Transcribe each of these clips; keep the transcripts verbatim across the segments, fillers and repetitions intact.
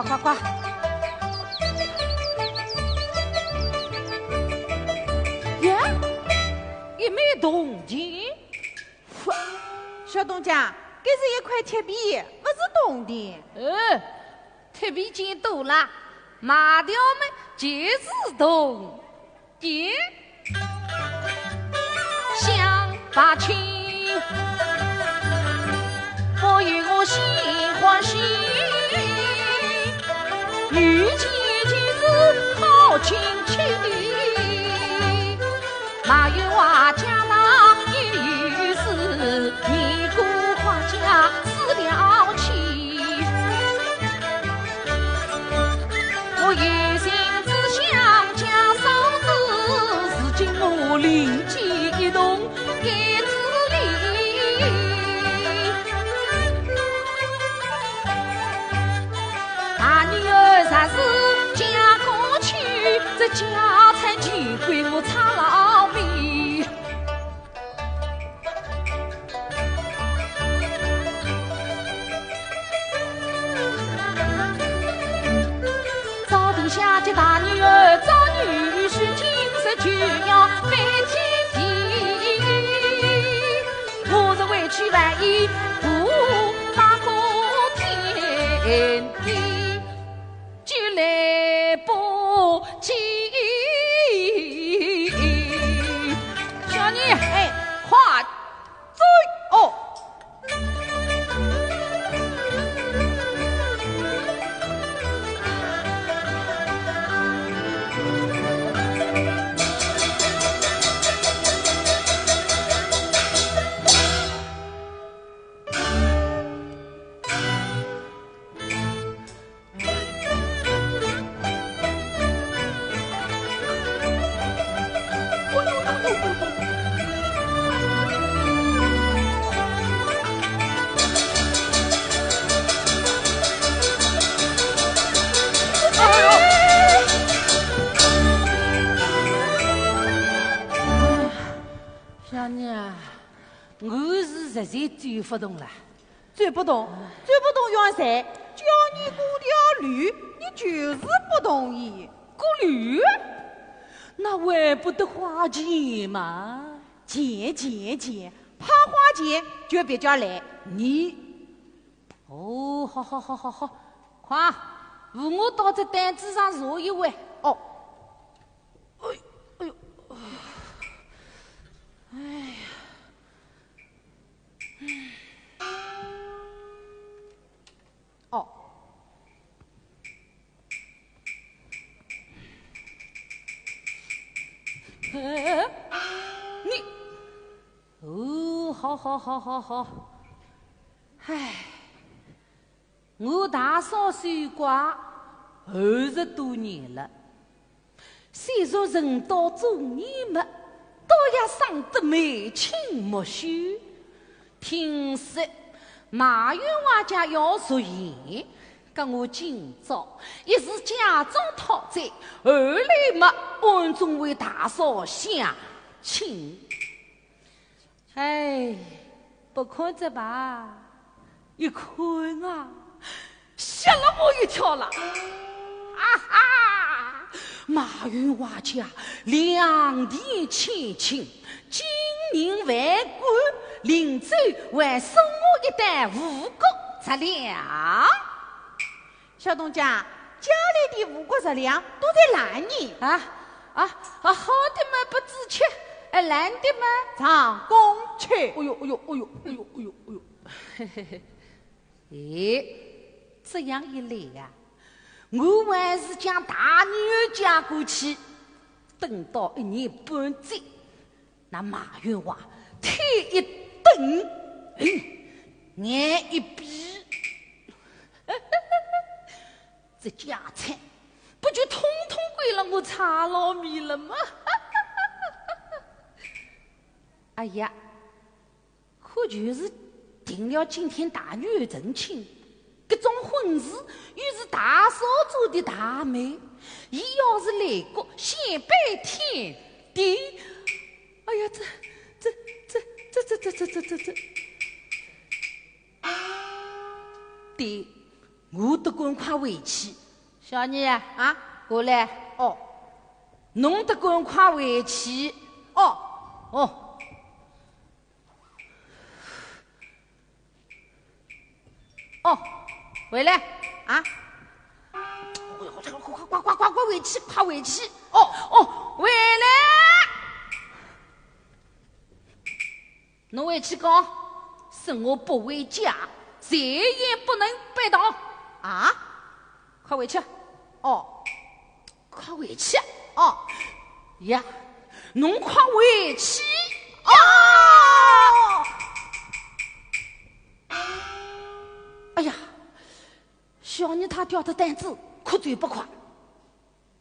快快。耶，一枚铜钿。小东家，这是一块铁币，不是铜的。呃，铁币钱多了，卖掉么就是铜钿。 想把亲，我与我心欢喜，遇见就是好亲戚。马玉华家老有事，年过花甲死了妻。 我一心只想家嫂子，如今我灵机一动，改主意。大女儿若是嫁过去，这家产全归我差老妹。 早定下嫁大女儿，早女婿今日就要翻天地。我若回去万一不把个天地，就来不及。小二，哎，快 走！哦。小二啊，我是实在走勿动了。 走勿动，走勿动怨谁？叫你雇条驴，你就是不同意。雇驴？那还不得花钱嘛？钱，钱，钱，怕花钱就别叫来。你……哦，好好好好好，快扶我到这凳子上坐一会。哦。哎，哎呦，哎呀。 哦。哎，你……哦，好好好好好。唉，我大嫂守寡二十多年了。 虽说人到中年么，倒也生得眉清目秀。听说马员外家要入县，跟我今朝一是假装讨债，二来么暗中为大嫂相亲。 哎，不看这吧，一看啊，吓了我一跳了。啊哈！马员外家良田千顷，金银万贯，临走还送我一担五谷杂粮。 小东家，家里的五谷杂粮都在篮里。啊，啊，啊，好的嘛，不知吃，哎，烂的嘛，上供去。哎呦，哎呦，哎呦，哎呦，哎呦，哎呦。嘿嘿嘿。哎，这样一来呀，我还是将大女儿嫁过去，等到一年半载， 那马员外天一瞪，哎，眼一闭，这家产不就统统归了我差老妹了吗？哎呀，可就是定了今天大女儿成亲， 这桩婚事又是大嫂做的大媒，伊要是来个，显摆天地。哎呀，这，这，这，这，这，这，这，这，这，爹，我得赶快回去。小二啊，啊，过来。哦。侬得赶快回去。哦。哦。哦，回来啊！快快快快快快快快回去，快回去！哦哦，回来！ 侬回去讲，说我不回家，谁也不能白当。啊？快回去！哦，快回去！哦，呀，侬快回去！哦！哎呀，小二他吊的担子可走不快。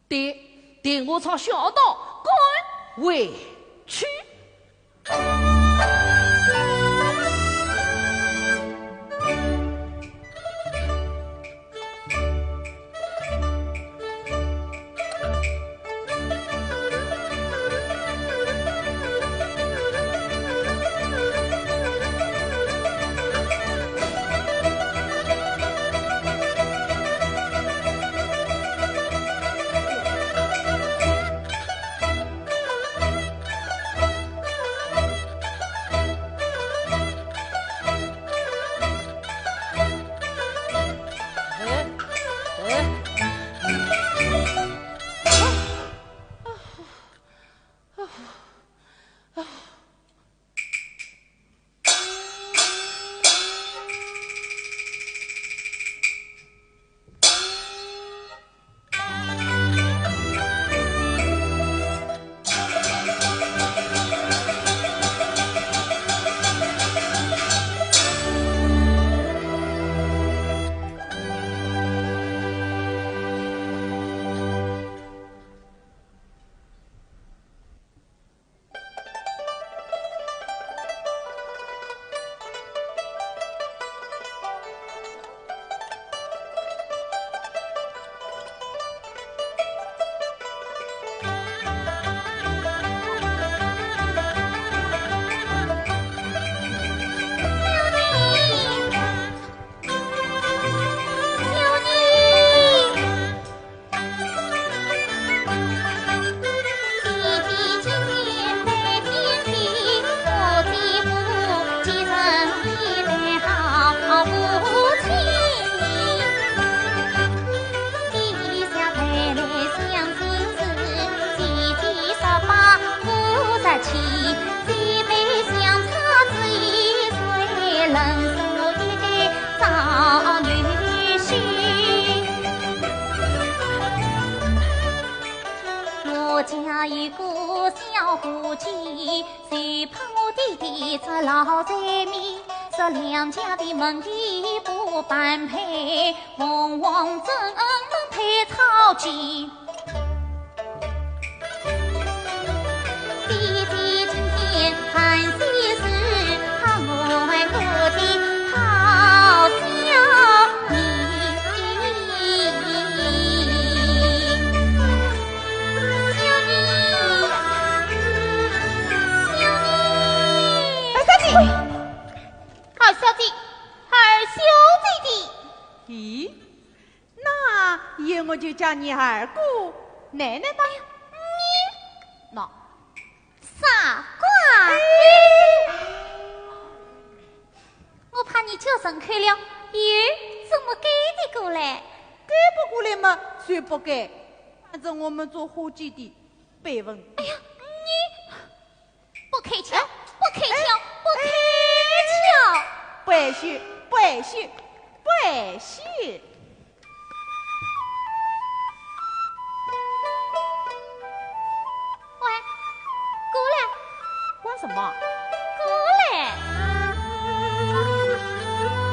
对，对我朝小道赶回去。我家有个小伙计，就怕我爹爹这老财迷，说两家的门第不般配，往往争论配草鸡。 二小姐，二小姐，二小姐的。咦？ 那依我就叫你二姑奶奶吧。哎呀，你那啥官？哎，我怕你叫人开了，又怎么改得过来？改不过来嘛，就不改，反正我们做伙计的辈分。哎呀，你 不开窍，哎，不开窍，哎，不开窍！不害羞，不害羞，不害羞。喂，过来。干什么？过来。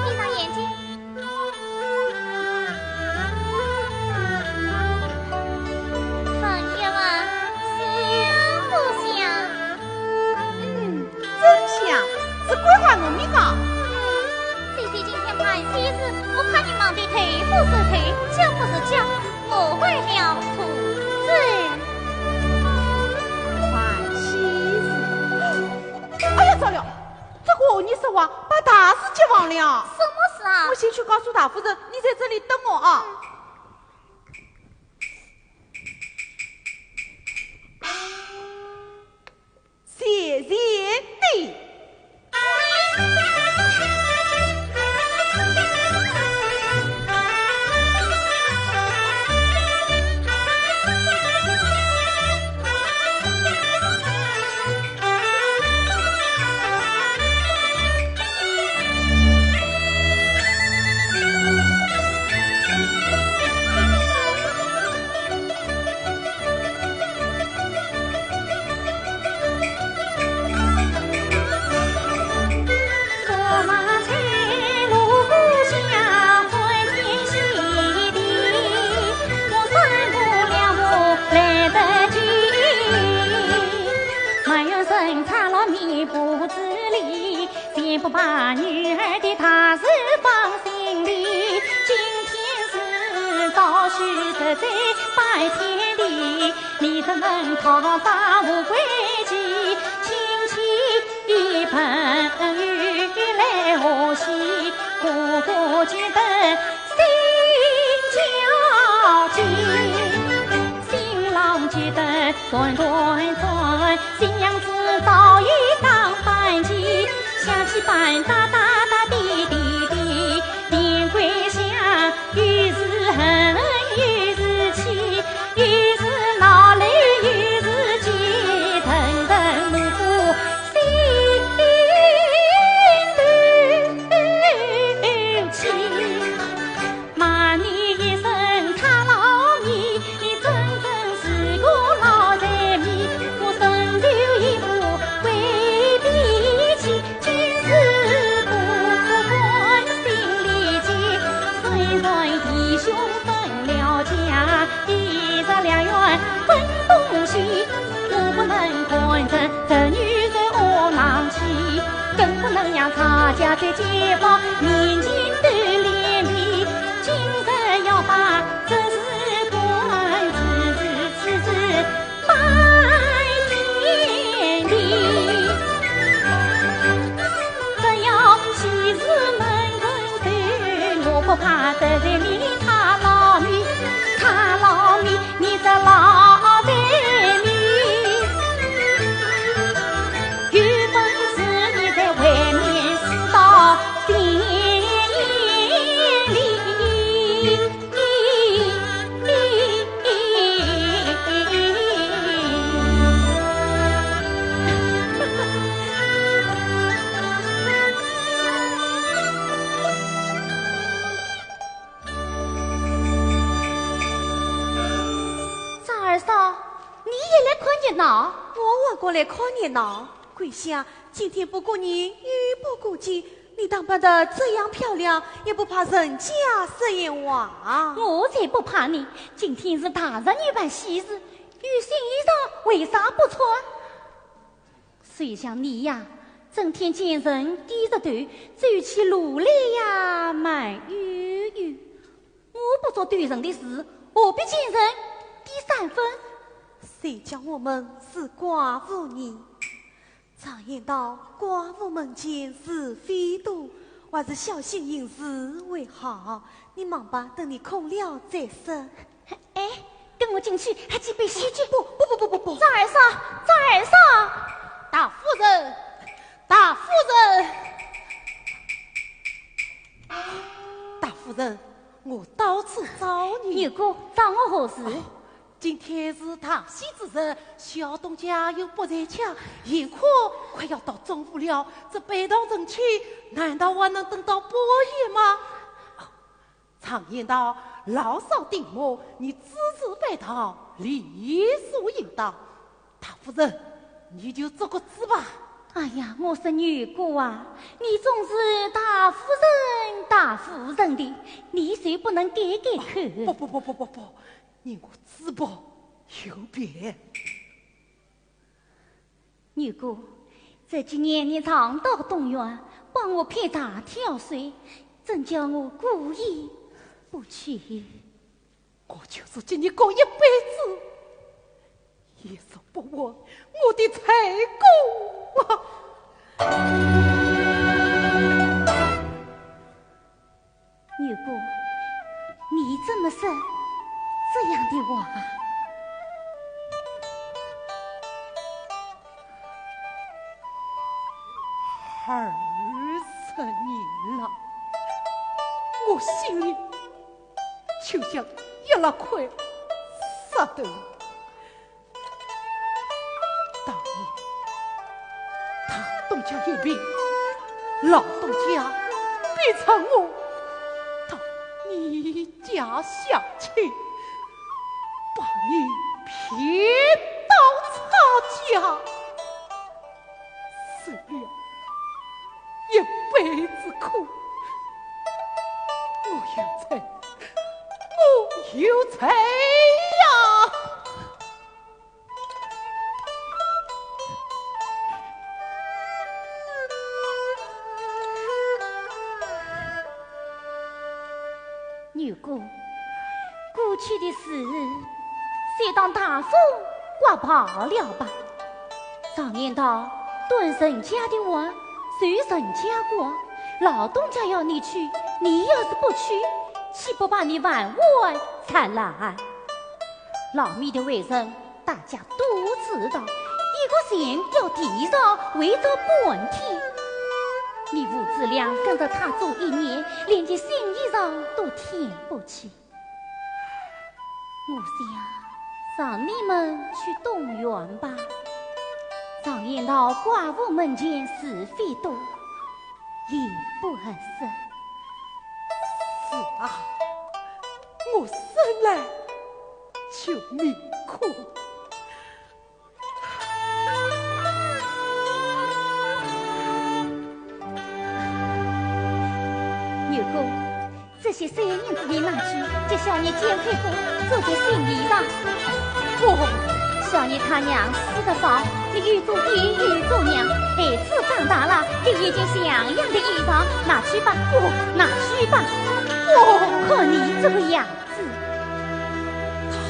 闭上眼睛。 声音啊，响不响？嗯，真响，只管喊我们讲。嗯，姐姐今天办喜事，我怕你忙得头不是头，脚不是脚，误会了途径。办喜事？哎呀，糟了，这个和你说话，把大事揭忘了。什么事？我先去告诉大夫人，你在这里等我啊。谢贤弟。张二嫂，你也来看热闹？我还过来看热闹。桂香，今天不顾人，也不顾己，你打扮得这样漂亮，也不怕人家说闲话？我才不怕呢，今天是大人有办喜事，有新衣裳，为啥不穿？谁像你呀，整天见人低着头，走起路来呀慢悠悠。我不做丢人的事，何必见人低三分？谁叫我们是寡妇呢？常言道，寡妇门前是非多，还是小心行事为好。你忙吧，等你空了再说。哎，跟我进去，喝几杯喜酒。不不不不不不。张二嫂，张二嫂。大夫人，大夫人。大夫人，我到处找你。二哥，找我何事？哦，今天是大喜之日，小东家又不在家，眼看快要到中午了，这拜堂成亲，难道还能等到半夜吗？常言道，老少鼎墨，你只是拜堂，理所应当。大夫人，你就做个主吧。哎呀，我说二哥啊，你总是大夫人，大夫人的，你就不能改改口？不不不不不不，你我主仆有别。 二哥，这几年你常到东园，帮我劈柴挑水，怎叫我过意不去？我就是给你过一辈子，也偿不完我的才过啊！你怎么说这样的话？二十年了，我心里就像一粒块石头。当年大东家一病，老东家逼着我到你家相亲，把你骗到差家，受了一辈子苦。我有罪，我有罪呀！女工，过去的事，就当大风刮跑了吧。常言道，断人家的话，受人家刮。老东家要你去，你要是不去，岂不把你饭碗砸烂？老米的为人，大家都知道，一个钱要地上围着半天。你父子俩跟着他做一年，连件新衣裳都添不起。我想，让你们去动员吧。常言道，寡妇门前是非多，也不合适。是啊，我生来就命苦。女工，这些碎银子你拿去，给小孽捐开过，做件新衣裳。不，小孽他娘死得早，你又做爹又做娘，孩子长大了，你一件像样的衣裳，拿去吧，拿去吧。不，看你这个样子。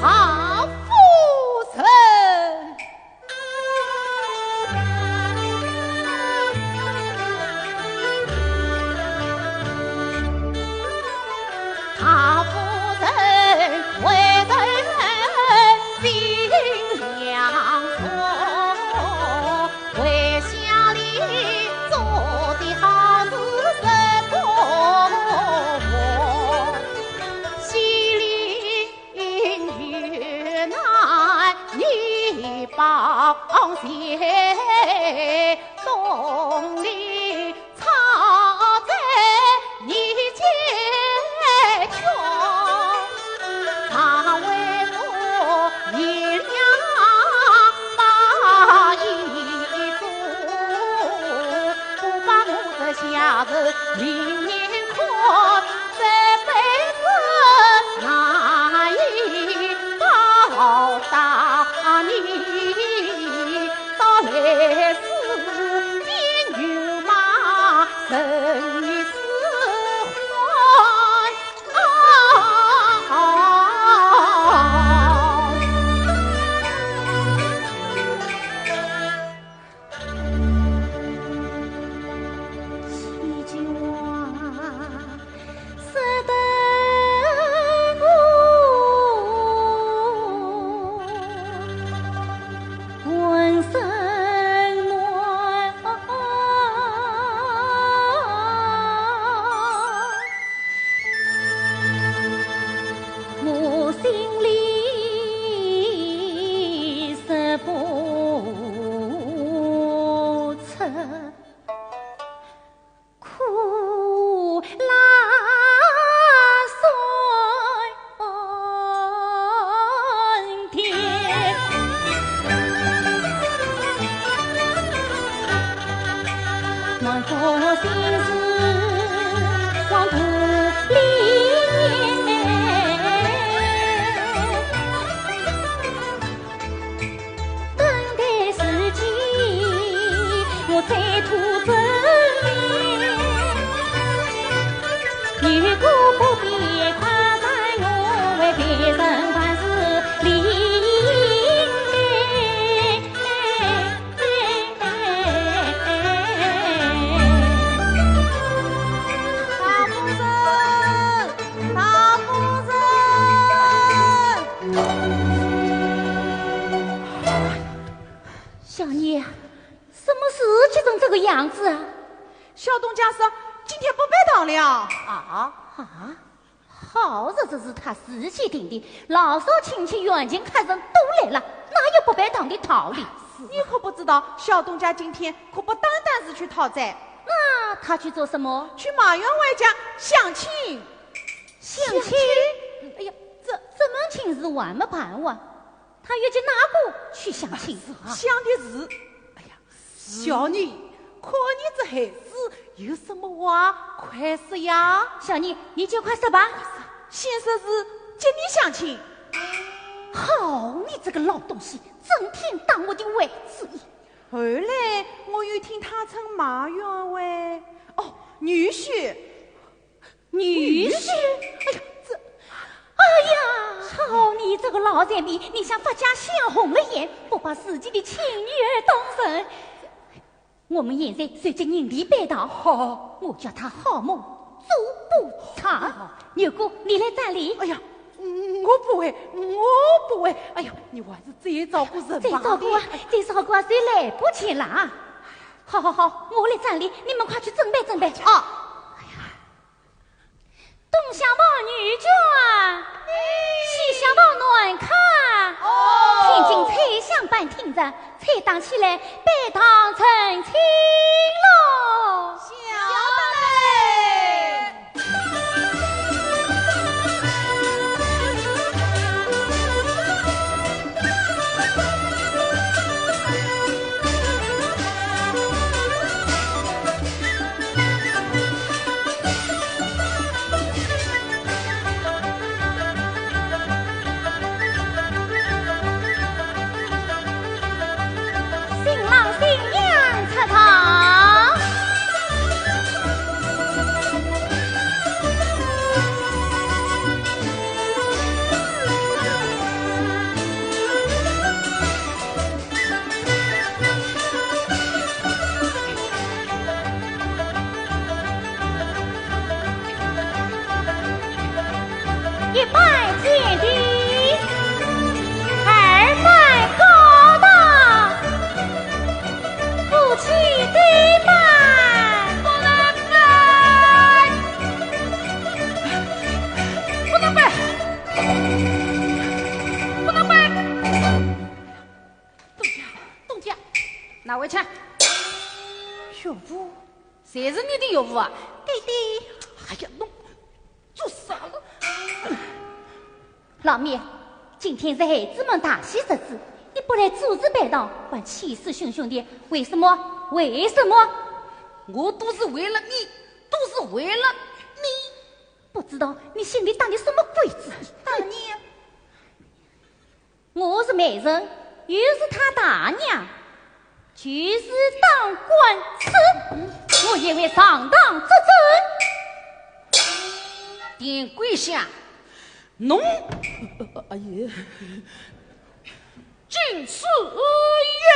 唐夫人。了。啊？啊？好日子是他自己定的，老少亲戚远近客人都来了，哪有不拜堂的道理？你可不知道，小东家今天可不单单是去讨债。那他去做什么？去马员外家相亲。相亲？相亲？哎呀，这，这门亲事还没办完，他又去哪个去相亲？啊，是啊。想的是。哎呀，小妮，看你这孩子，有什么话快说呀。小妮，你就快说吧。先说是接你相亲。好，你这个老东西，整天打我的胃主意。后来我又听他称马员外，哦，女婿。女婿？哎呀，这，哎呀，好你这个老贱婢，你像发家香红了眼，不把自己的亲女儿当人。我们现在就接人来拜堂。好。我叫他好梦做不长。好。牛哥，你来站礼。哎呀，嗯，我不会，我不会。哎呀，你还是再照顾人吧。再照顾啊，再照顾啊，谁来不及了啊？好好好，我来站礼，你们快去准备准备啊。哎呀，东厢房女眷，西厢房男客，哦。千金彩香伴听着， 彩灯起来，拜堂成亲喽！小妹。新郎新娘出堂。一拜见地，二拜高堂，夫妻对拜。不能拜，不能拜，不能拜。东家，东家，拿回去。岳父。 谁是你的岳父啊？爹爹。哎呀，侬做啥了？老妹，今天是孩子们大喜日子，你不来主持拜堂，还气势汹汹的，为什么？为什么？我都是为了你，都是为了你。不知道你心里打的什么鬼主意？打你？ 我是媒人，又是他大娘，就是当官司，我也会上堂作证。典贵下，侬，哎呀，进书院。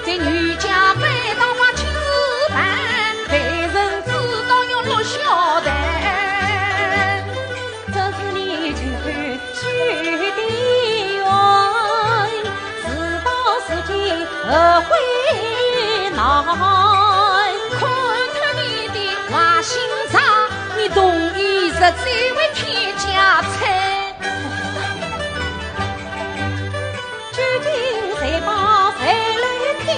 在女家拜堂把亲事办，被人知道要落孝台。这是你情头许的愿，事到如今后悔难。看透你的坏心肠，你同意是这位天家亲。 究竟谁把谁来骗？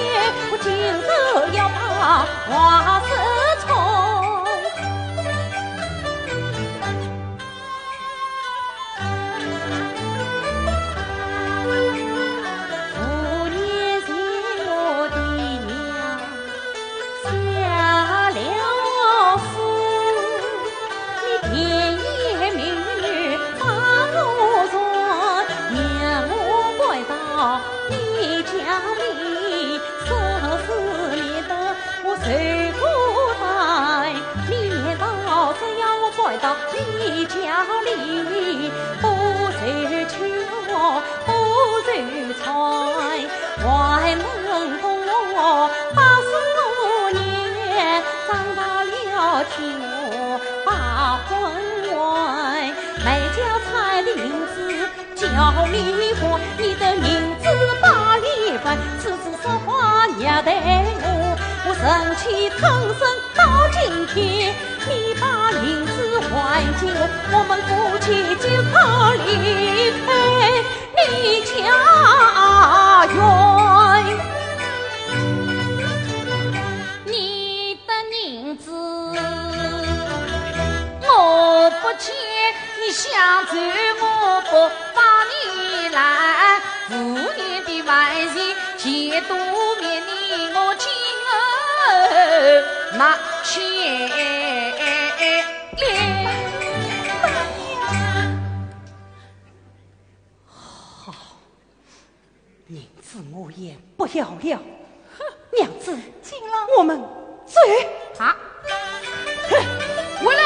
我今日要把话说穿。父年前我的娘 下了世，你甜言蜜语把我缠，命我回到你家里，说是你的我受过待，你到这样我回到你家里，不受气我不受 还能供我八十年，长大了替我把婚完。卖家产的银子叫你还，你的银子把里还，此次说话虐待我，我忍气吞声可离开你家园。你的银子我不见，你想走我不把你拦。五年的万岁见多面，你我今后难见了。好，银子我也不要了。娘子，金郎，我们走。啊，哼，回来。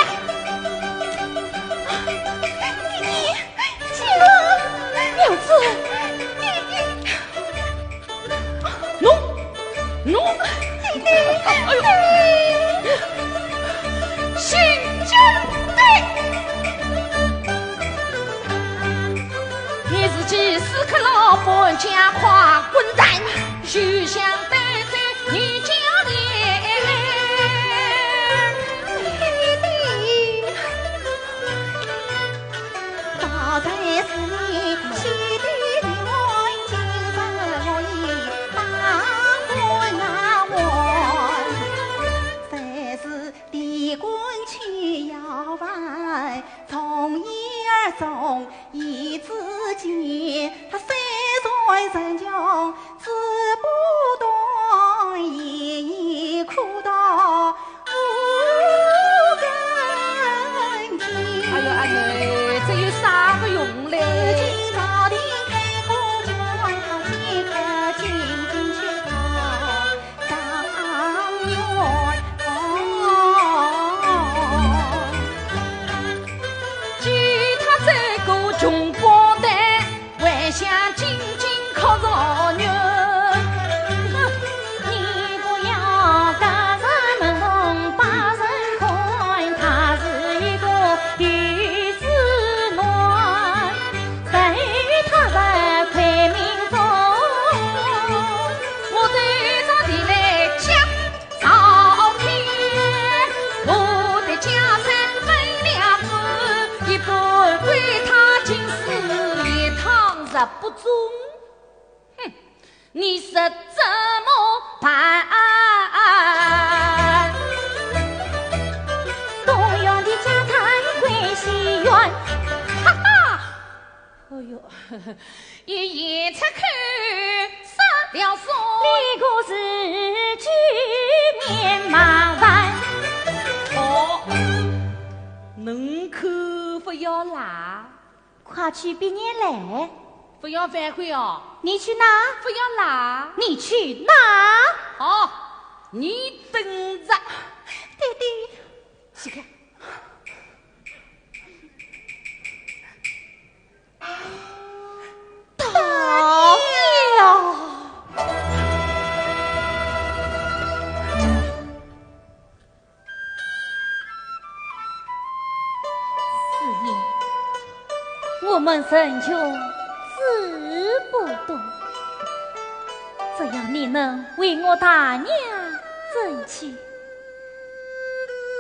弟弟，金郎，娘子，弟弟。侬，侬，弟弟，哎呦，心惊的。 你是几时可老板家快滚蛋，休想得罪你家人。大概是你气得离开，今日我已大婚难完，才是 提棍去要饭，从一而终，一字间，他虽然贫穷，志不断，一一苦读五更天。哎呦，阿囡，这有啥个用嘞？如今朝廷开科举，他即刻进京去考 状元。其他这个穷光蛋，还想进京考状元。你不要跟着门童把人看，他是一个有志男。 在他在块面中，我对着地来讲照片，我的家产分两半，一半归他，今世一趟入不中。哼，你说怎么办？东院的家产归西院。哈哈！ 哎呦，一言出口失了算。你个是九面麻烦。哦，能口不要啦。快去别人来。不要反悔哦。你去哪？不要啦。你去哪？好，你等着。爹爹。去看。 大娘！四爷，我们贫穷志不短，只要你能为我大娘争气，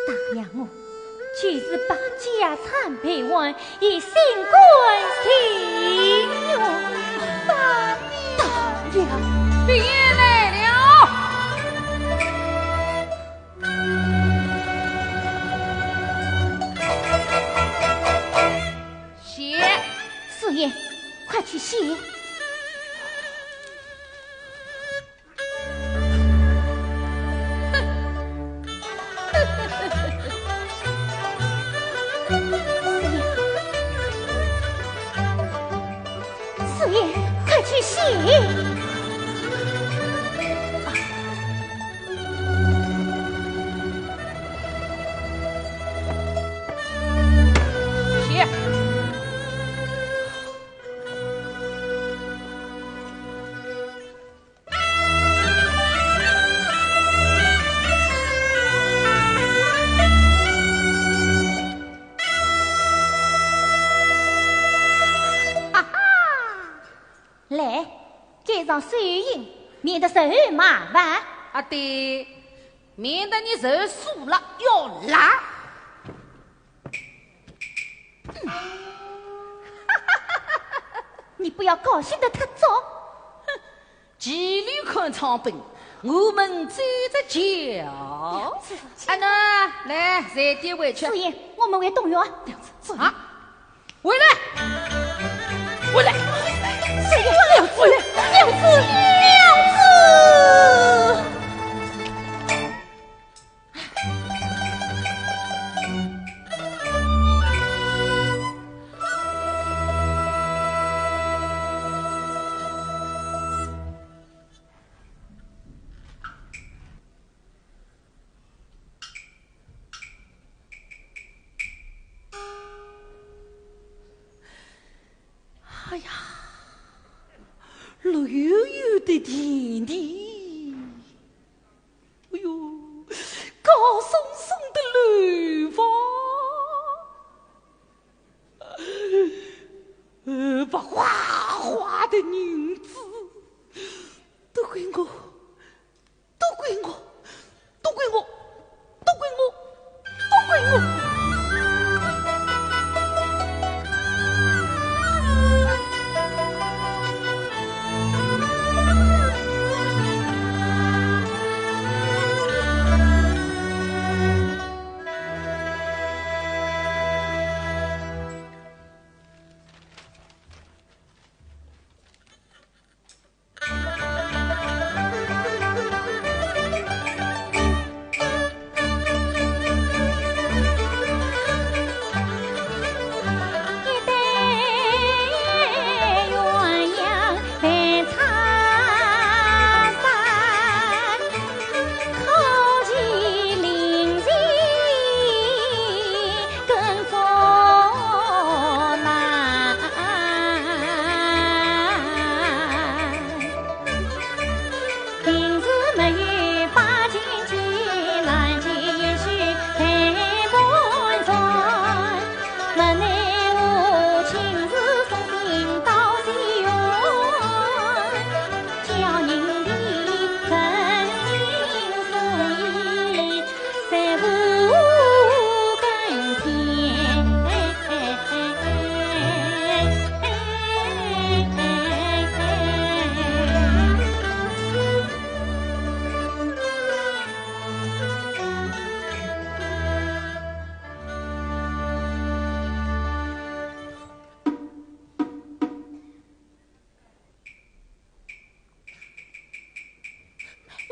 大娘，我就是把家产赔还，也心甘情愿。大娘，大娘，爹来了。谢。四爷，快去谢。 四爷，快去谢。谢。 哈哈，来，盖上手印，免得受麻烦。啊，对，免得你手酥了要烂。嗯。你不要高兴得太早。哼，骑驴看伤兵，我们走着瞧。是。阿囡，来，随爹回去。四爷，我们回东园。啊，回来，回来，四爷，娘子，娘子，娘子。哎呀，绿油油的田地。 哎哟，高松松的楼房，呃，白花花的银子，都归我，都归我，都归我，都归我。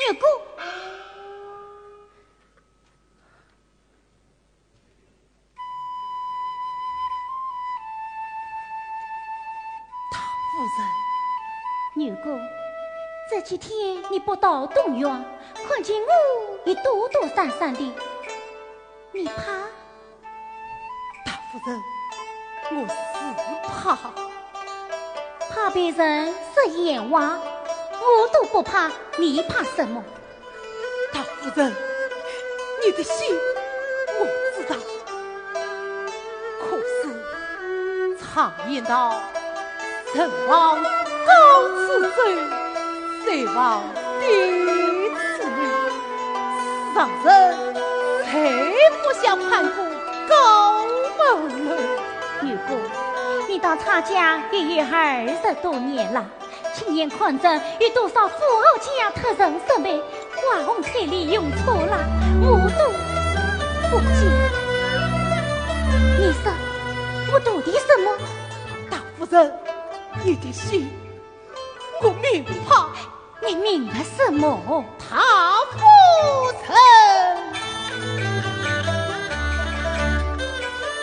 月姑。大夫人。月姑，这几天你不到东园，看见我也躲躲闪闪的，你怕？ 大夫人，我是怕。怕别人说闲话，我都不怕，你怕什么？大夫人，你的心我知道，可是常言道， 人望高处走，水望低处流。世上人谁不想攀过高门楼？月姑，你到差家也有二十多年了，亲眼看着有多少富豪家特人设备，花红彩礼用错了，我都不见。你说我图的什么？大夫人，你的心 我明白。你明白什么？大夫人，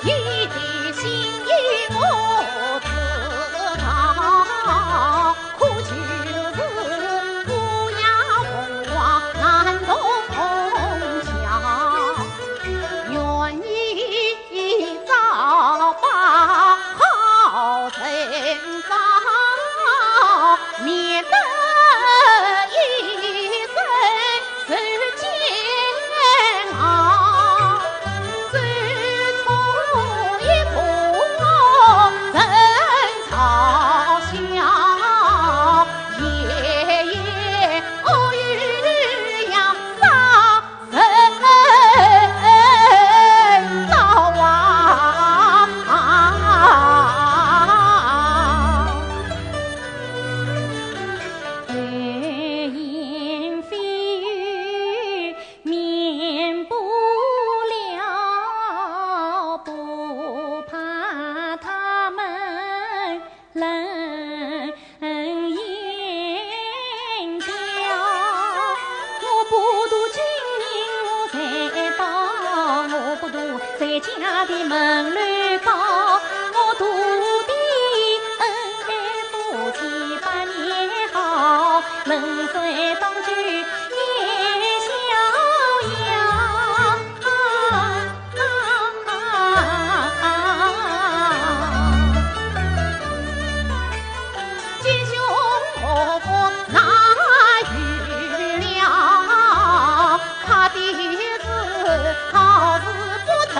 你的心意我知道，可就是姑娘凤凰难同桥，愿意 一朝把好人找，免得一生受煎家的门楼高，我徒弟恩爱夫妻百年好，门前当就夜逍遥。吉凶祸福哪有了，怕的是好事不曾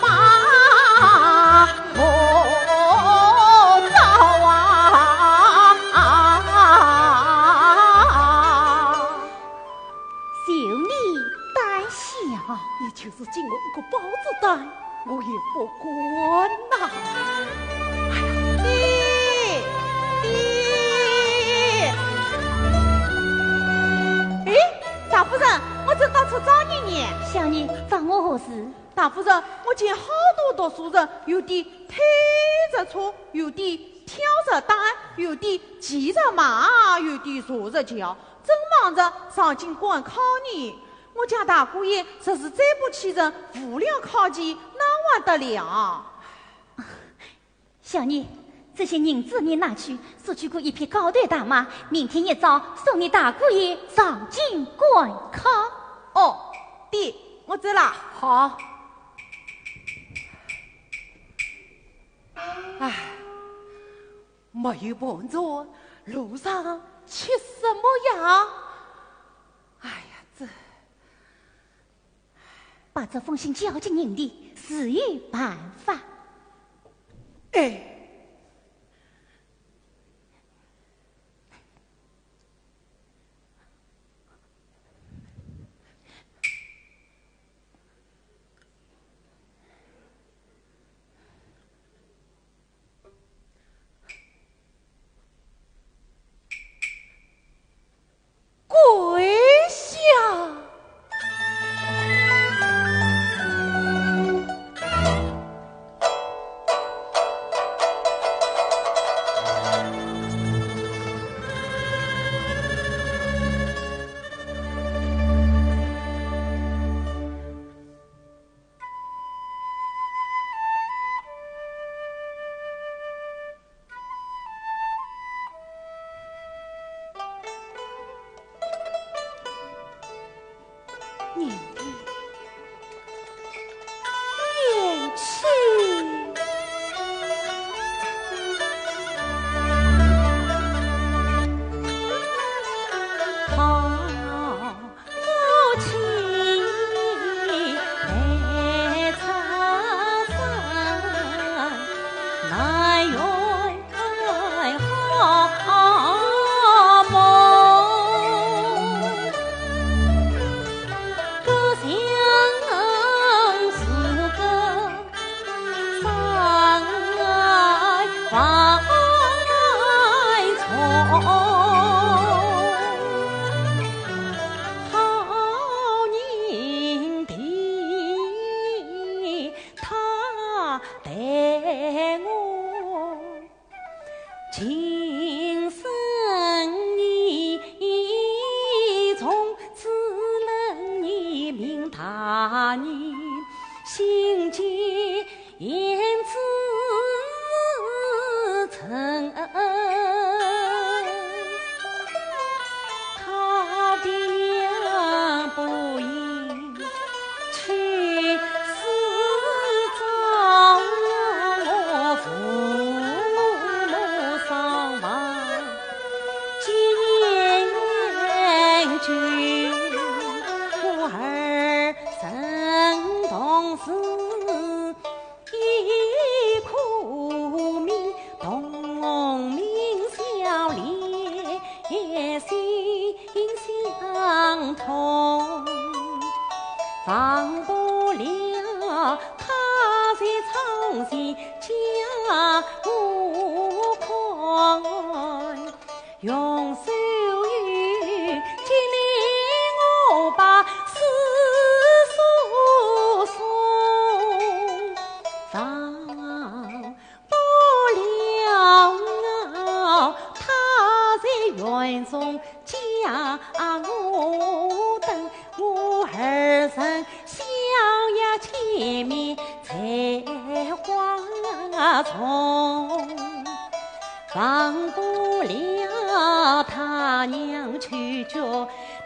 把我招啊。就你胆小。你就是给我一个包子胆，我也不敢呐。哎呀，爹，爹！哎，大夫人，我正到处找你呢。小妮，找我何事？大夫人，我见好多读书人，有的推着车，有的挑着担，有的骑着马，有的坐着轿，正忙着上京赶考呢。我家大姑爷若是再不起身，无了考期，哪还得了？小妮，这些银子你拿去，索取过一匹高头大马，明天一早送你大姑爷上京赶考。哦，爹，我走了。好。唉，没有盘缠，路上吃什么呀？哎呀，这……把这封信交给人的，自有办法。哎。跪下。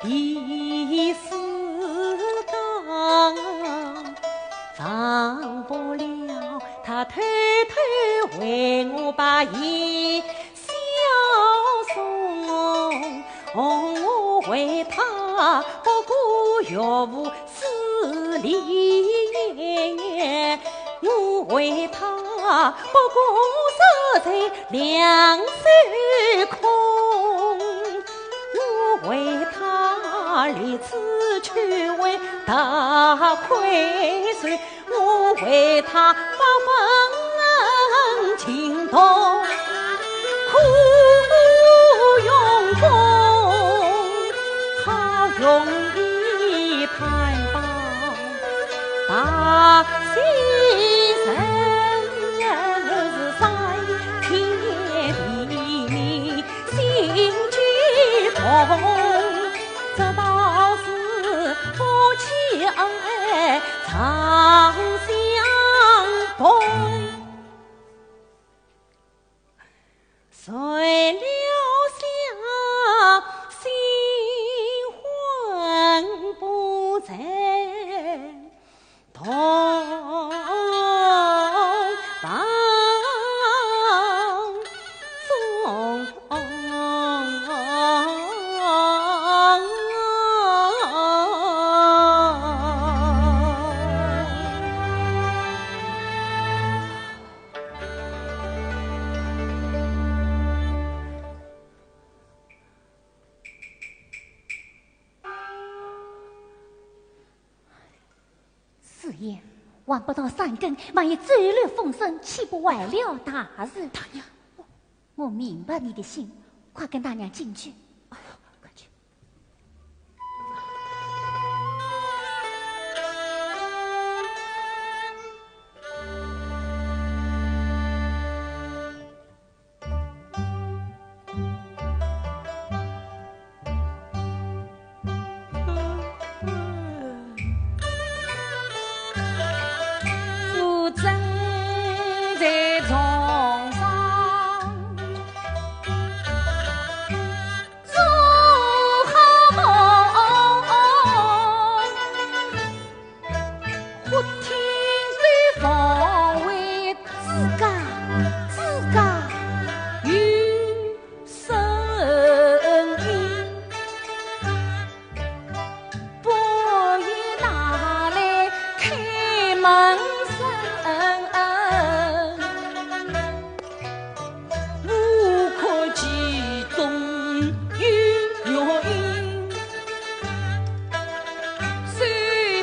一世当，忘不了他偷偷为我把夜宵送。我为他不顾岳父势利眼，我为他不顾日日两手空。 我为他立志去为大亏水，我为他发奋勤读，苦用功，好容易攀上大先生，是三天地命。 心既痛，这道是夫妻恩爱长相陪。睡了香，心魂不在。 同房中。是也，还不到三更，万一走漏风声，岂不坏了大事？大娘，我明白你的心，快跟大娘进去。哎呦，快去。 我正在床上做好梦，忽听得房外吱嘎吱嘎有 声音，半夜哪来开门声？我看其中有原因，遂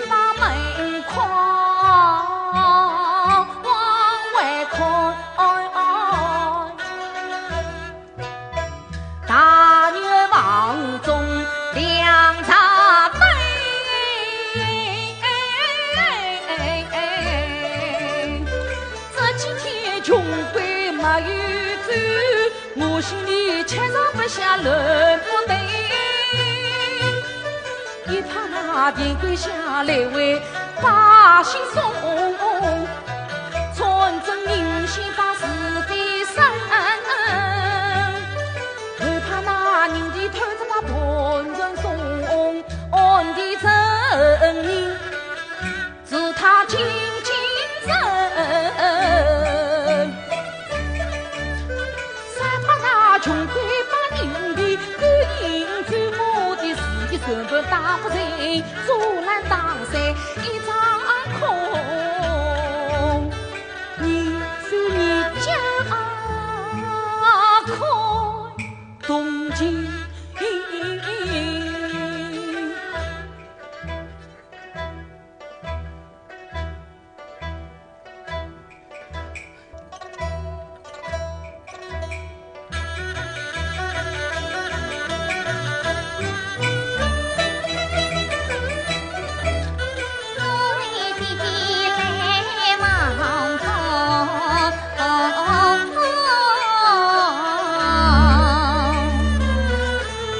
把门框往外开。 大院房中亮着灯，这几天穷鬼没有走，我心里七上八下乱不得。 一怕那天官下来为百姓送，穿针引线把是非审，又怕那人头偷着把盘缠送，案的证人 是他进京城。啥怕那穷鬼把人的勾引走，我的事业全部打不成，竹篮打碎一场空。你是你家空动情。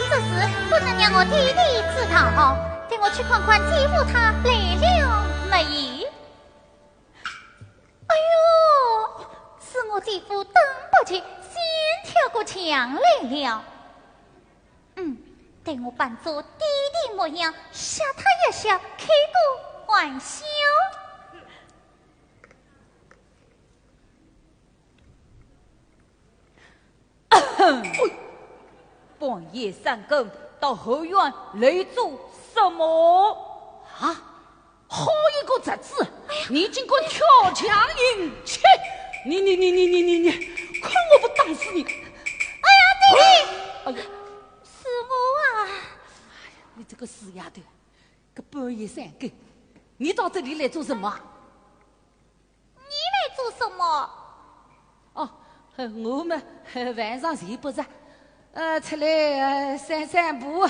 这事不能让我爹爹知道，待我去看看姐夫他来了没有。哎呦，是我姐夫等不及，先跳过墙来了。嗯，待我扮作爹模样，吓他一吓，开个玩笑。半夜三更到后院来做什么？啊，好一个侄子，你竟敢跳墙行乞！你你你你你你你，看我不打死你！哎呀，爹爹！哎呀，是我啊！你这个死丫头，个半夜三更，你到这里来做什么啊？ 你来做什么？哦，我嘛，晚上睡不着，呃，出来，呃，散散步。我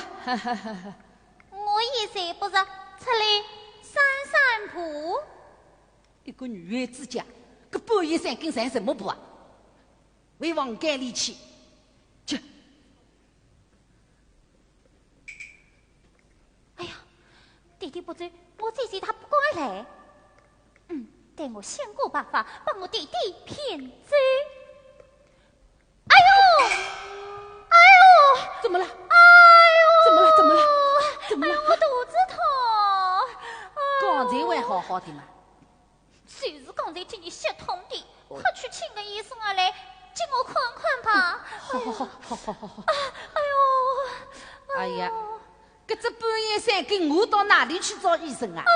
也睡不着，出来散散步。一个女孩子家，个半夜三更散什么步啊？回房间里去，去。 哎呀，爹爹不走，我姐姐她不敢来。嗯，待我想个办法，把我爹爹骗走。哎呦，哎呦，怎么了？哎呦，怎么了？怎么了？怎么了？哎呦，我肚子痛。哎呦，刚才还好好的嘛。 就是刚才听你吸痛的，快去请个医生啊来，给我看看吧。好好好好好好好。哎呦，哎呀，搿只半夜三更我到哪里去找医生啊？哎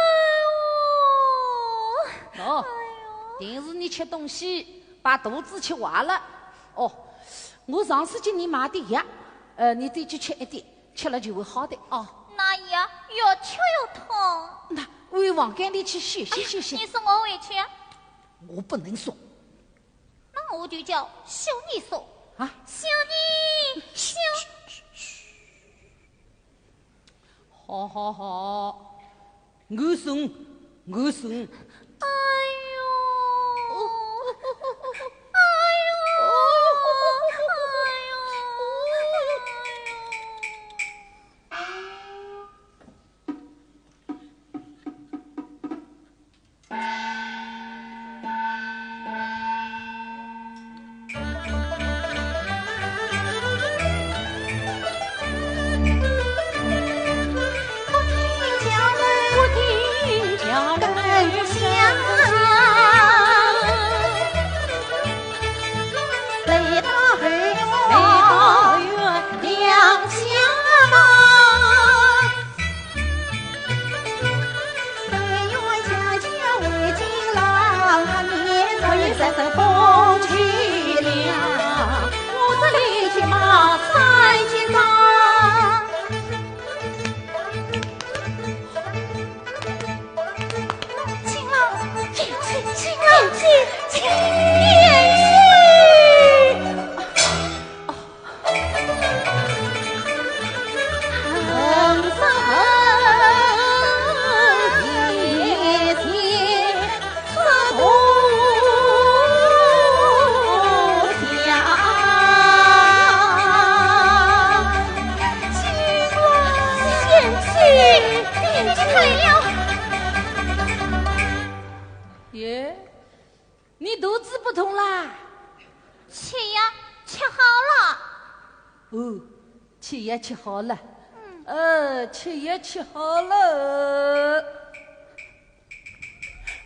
呦，哦，哎呦，定是你吃东西把肚子吃坏了。哦，我上次给你买的药，呃，你再去吃一点。 吃了就会好的哦。那药越吃越痛。那回房间里去休息休息。你说我回去？我不能说。那我就叫小妮说。啊？小妮，小……好好好，我说，我说。哎呦，哎呦，哎呦。 耶，你肚子不痛啦？吃药吃好了。哦，吃药吃好了。嗯。呃，吃药吃好了。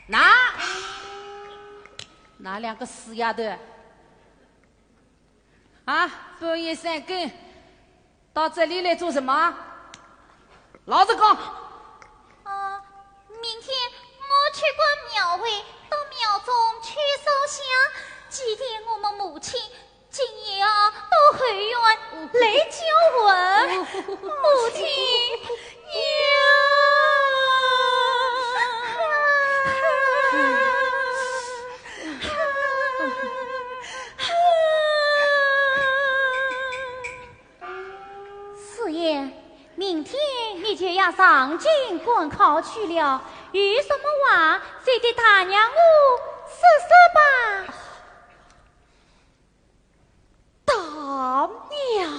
那，那两个死丫头， 啊，半夜三更到这里来做什么？老实讲。呃，明天我去观庙会，到庙中去烧香，祭奠我们母亲。今夜啊，到后院来叫魂。母亲，娘。 四爷，明天你就要上京赶考去了，有什么话，就对大娘我说说吧。 大娘。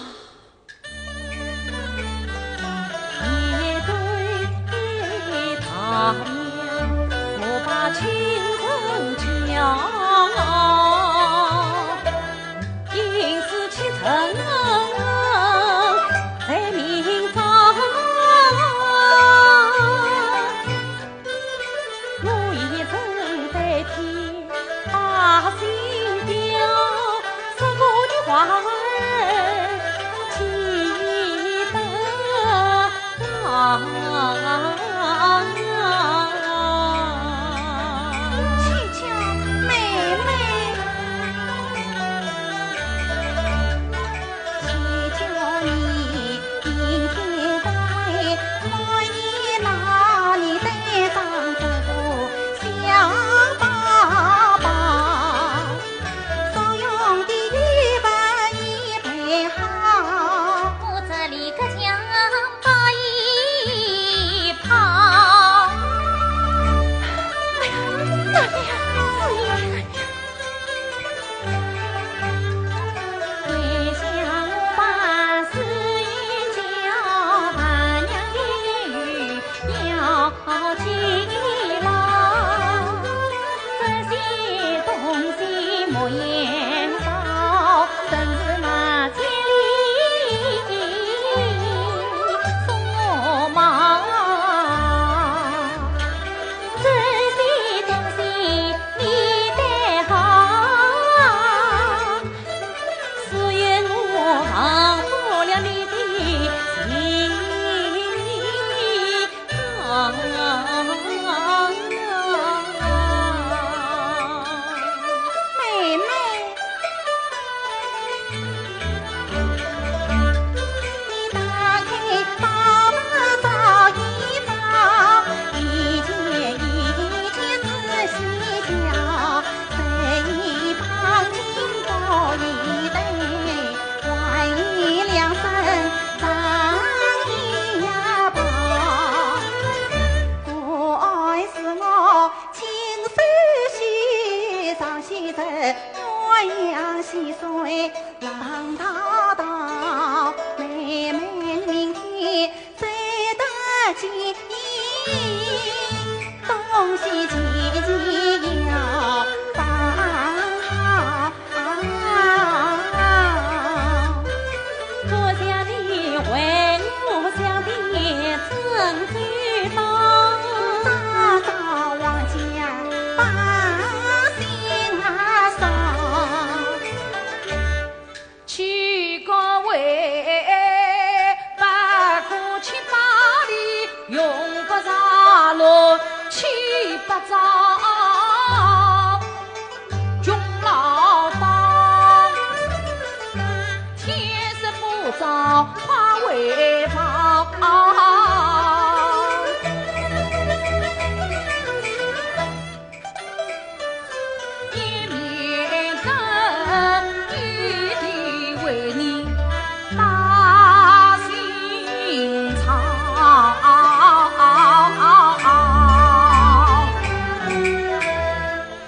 妹妹。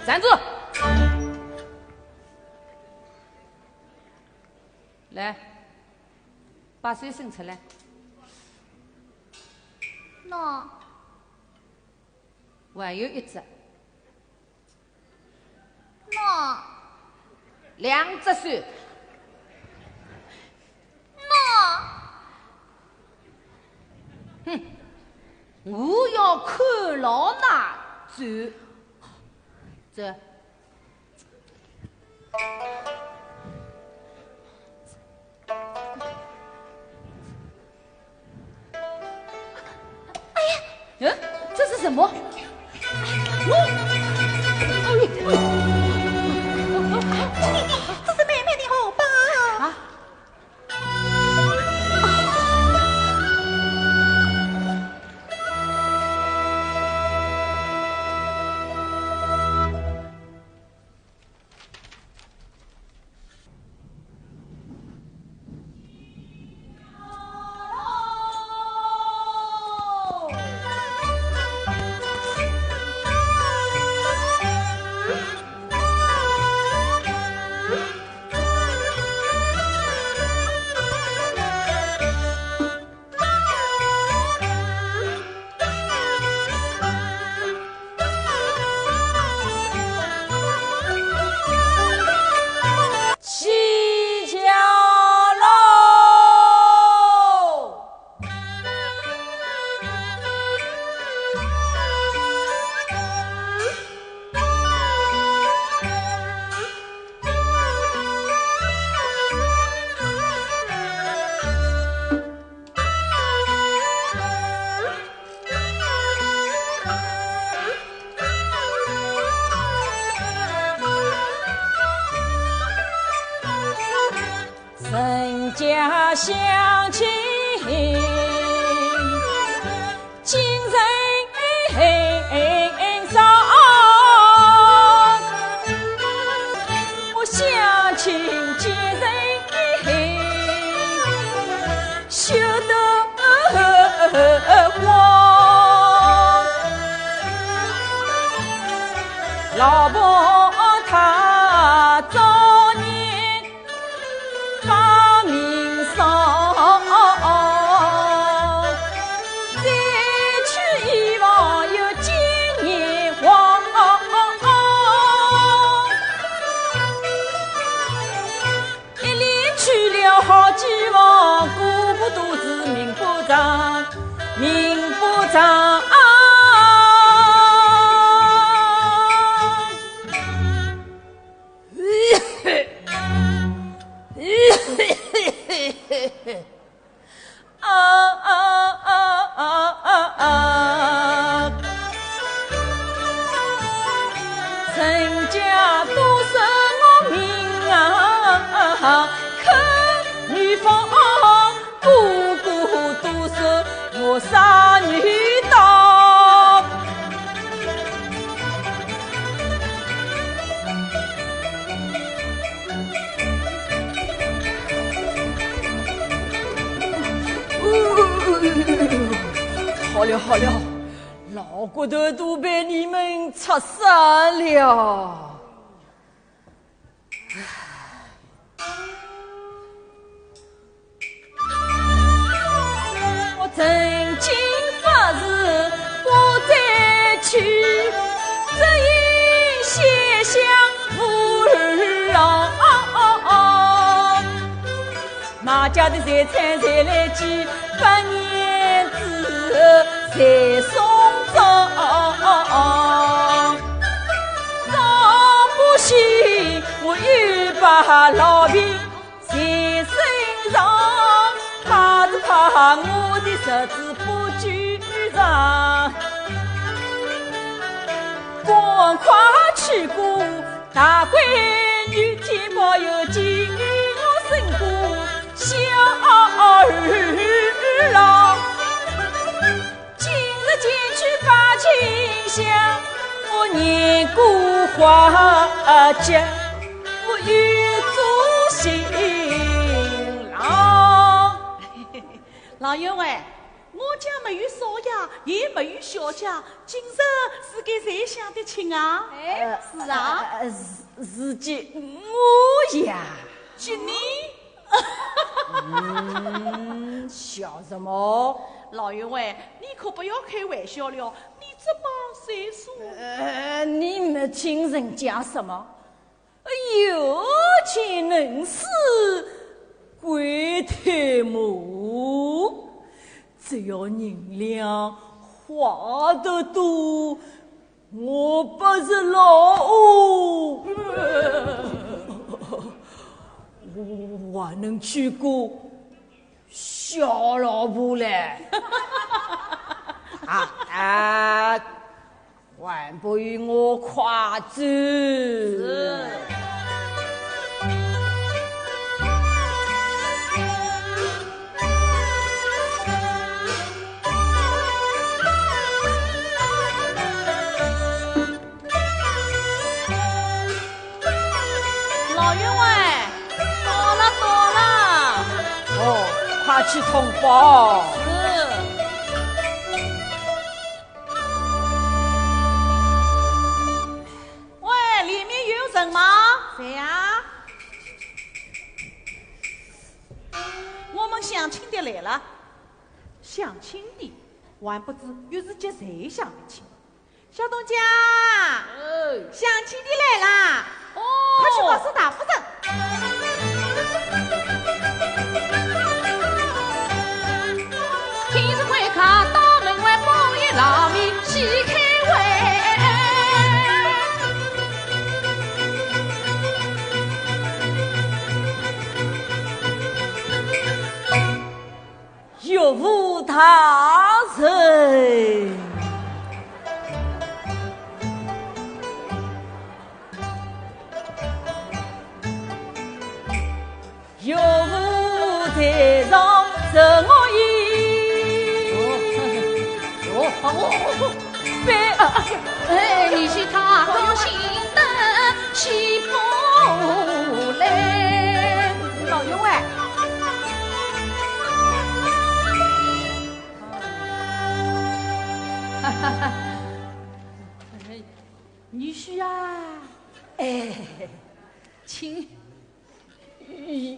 站住！来，把手伸出来。喏。还有一只。喏。两只手。喏。哼，我要看牢㑚走。走。 哎呀，嗯，这是什么？哎呦，哎呦，这是妹妹的荷包。啊？起轿喽！人家乡亲，今日上，我乡亲今日 休得慌，老婆她早年把命丧，再娶一房杀你刀。好了好了，老骨头都被你们拆散了。 我曾经发誓不再娶，只因先想武二郎。马家的财产侪来寄，百年之后才送葬。若不信，我有把老兵 在身上，怕是怕我的日子不久长。赶快去过大闺女，天报有情，我胜过小二郎。 今日前去把亲乡，我念过花甲，我有做新郎。老员外，我家没有少爷，也没有小姐，今日是给谁相的亲啊？哎，是啊。呃，呃，是，是给我呀。给你？ 嗯，笑什么？老员外，你可不要开玩笑了，你这把岁数。呃，你没听人家什么？有钱能使鬼推磨，只要银两花得多， 我不是老五，我还能娶个小老婆嘞。啊，啊，还不与我快走。是。 老员外，到了，到了。哦，快去通报。是。喂，里面有人吗？谁呀？我们相亲的来了。相亲的，还不知又是给谁相的亲。 小东家，哦。相亲的来啦，哦。快去告诉大夫人。岳父大人。岳父在上，受我一拜。哦，哦，哦，哦。哎，你是他高兴得起不来。老员外。 女婿啊，哎，请。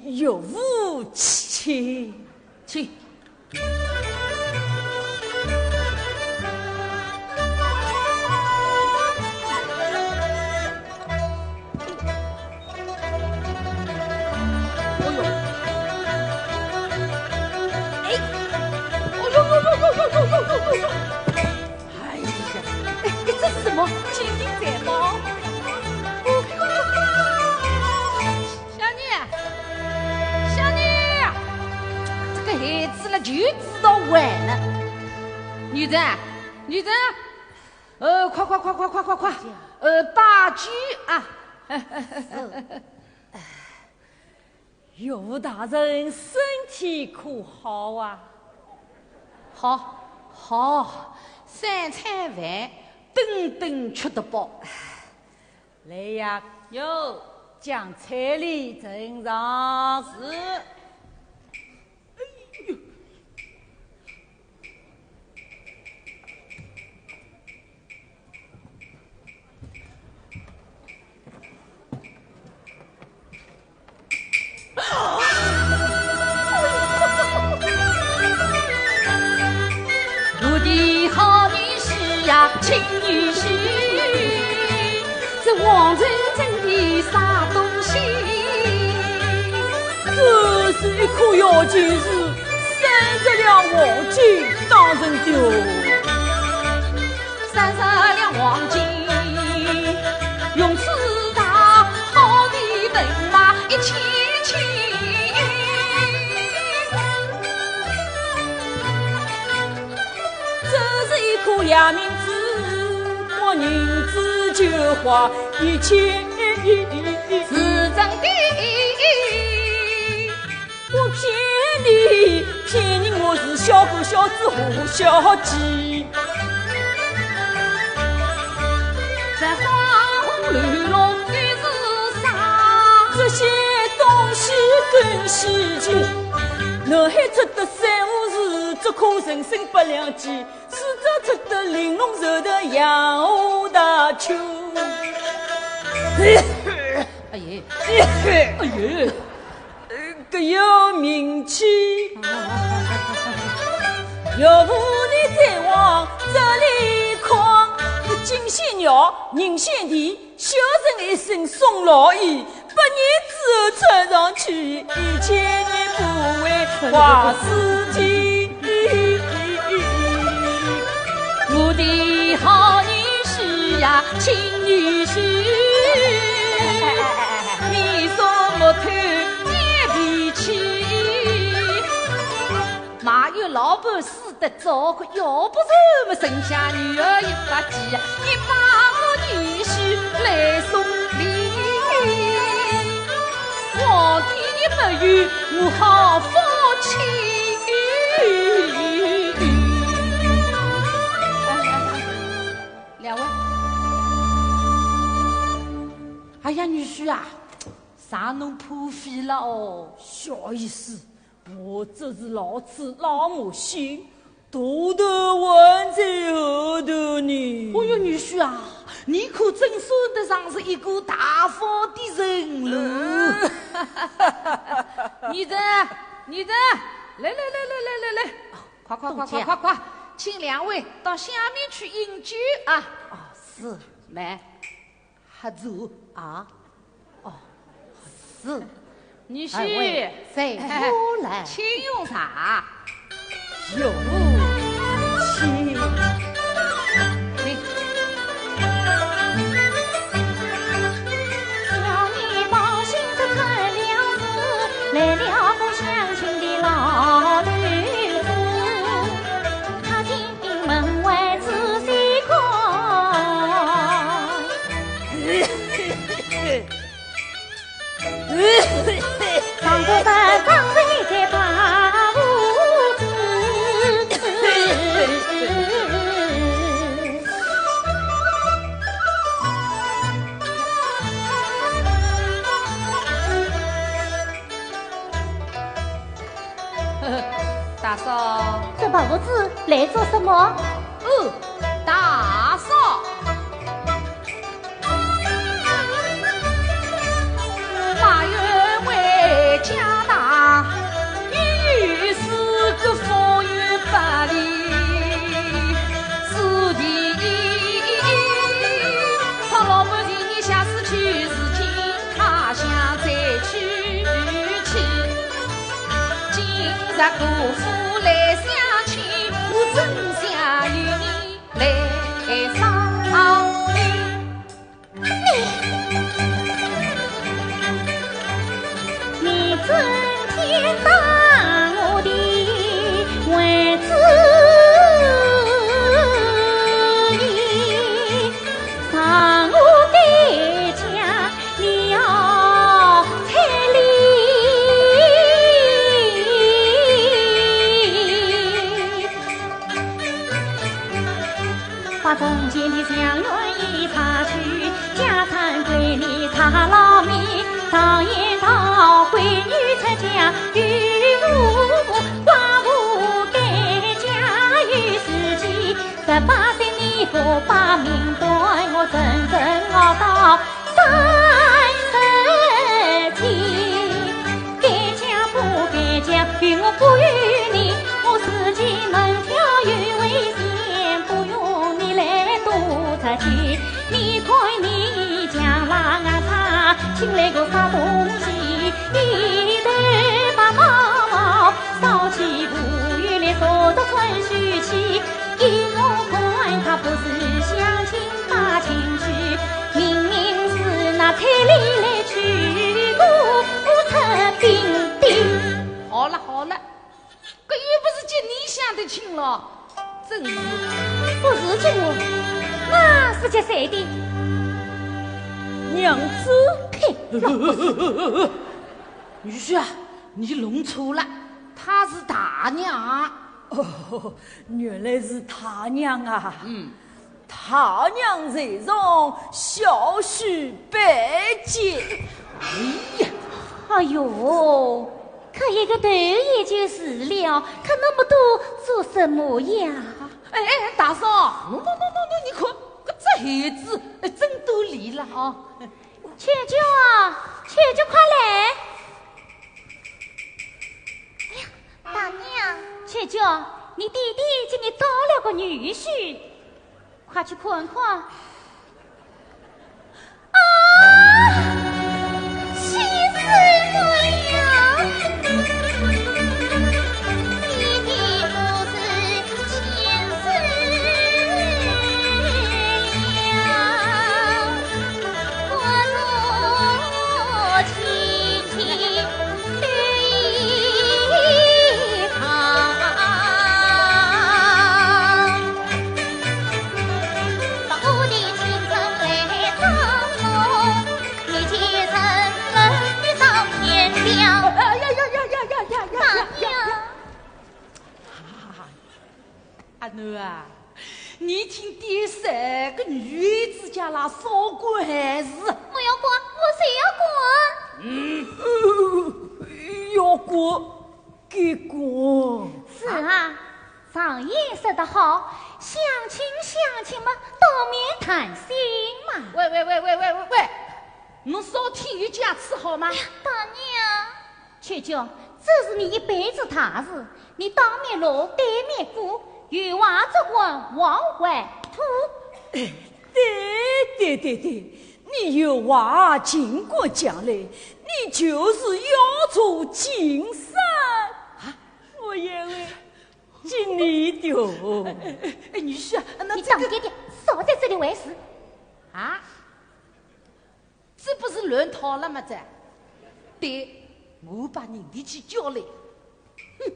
岳父请。请。 哎呦，哎，哎呦呦呦呦呦呦呦呦呦呦！哎呀，哎，这是什么？金银财宝？小妮，小妮，这个孩子了就知道玩了。女人，女人，呃，快快快快快快快，呃，把酒啊！ 岳父大人身体可好啊？好。好，三餐饭顿顿吃得饱。来呀，哟，将彩礼呈上。是。我的好女婿呀，亲女婿，这王成真的啥东西？这是一颗要紧石，三十两黄金当成的哦。三十两黄金，用此大好的人马一起请。这是一颗夜明珠，我银子就花一千。是真的。 我骗你，骗你，我是小狗、小猪和小鸡。这黄铜绿龙又是啥？这些东西更稀奇，哪还值得三五十？这颗人参八两几，是这值得玲珑寿桃杨花大球。哎呀，哎呀，呃，搿要名气。岳父你再往这里看，金线玉，银线钿，孝顺一生送老爷，百年之后穿上去，一千年不会坏事体。我的好女婿呀，亲女婿，你说木头眼脾气，卖有老婆死得早，可要不然么生下女儿一百几，你把我女婿来送礼，皇帝你没有我好福气。两位，哎呀，女婿啊，让侬破费了哦。小意思，我这是老子老母心，大头还在后头呢。哦哟，女婿啊，你可真算得上是一个大方的人喽。嗯。女人，女人，来来来来来来来，快快快快快快，请两位到下面去饮酒啊。哦，是。来。 喝酒啊？哦，是。女婿，二位，在我来。请用茶。有请。请。小女抱信子出了寺，来了个相亲的老头子，踏进 门外仔细看，上个班刚才在爬胡子。 大嫂。这白胡子来做什么？哦，大嫂。马员回家堂，你有四个风雨不离，是第一。他老婆前年下世去，如今他乡再娶妻。 今日姑父来相亲，我真想与你来相亲。你，你整天打我的位子，你上我的家 你要彩礼。我把命断，我真正熬到三十天。该讲不该讲，由我不由你，我自己能跳有危险，不用你来多着急。你看你强拉硬撑，请来个啥东西？一头白毛毛，烧起布油来烧得穿水气。 依我看，他不是相亲把亲去，明明是那彩礼来娶个不出兵的。好了好了，搿又不是接你相的亲了，真是。不是接我，那是接谁的？娘子。嘿，老不是。女婿啊，你弄错了，她是大娘。 哦，原来是大娘啊！嗯。大娘在上，小婿拜见。哎呀，哎呦，磕一个头也就是了，磕那么多做什么呀？哎哎，大嫂，喏喏喏喏喏，你看，搿只孩子，哎，真多礼了啊！秋菊，秋菊，快来！ 哎呀，大娘。秋菊，你爹爹给你找了个女婿，快去看看。啊，气死我呀！爹爹不是千岁呀。 哎呀呀呀呀呀呀呀呀！大娘。阿囡啊，你听爹说，搿女子家啦，少管闲事。我要管，我就要管。嗯，要管，给管。是啊，常言说得好，相亲相亲嘛，当面谈心嘛。喂喂喂喂喂喂喂，侬少添油加醋好吗？哎呀，大娘。 秋菊，这是你一辈子大事，你当面落，对面过，有话只管往外吐。对对对对，你有话尽管讲来，你就是要做金山。啊，我也会尽力的哦。哎，哎，哎，女婿啊，那这个，你当爹爹少在这里碍事。啊？ 这不是乱套了吗？这，对，我把人的去叫来。哼。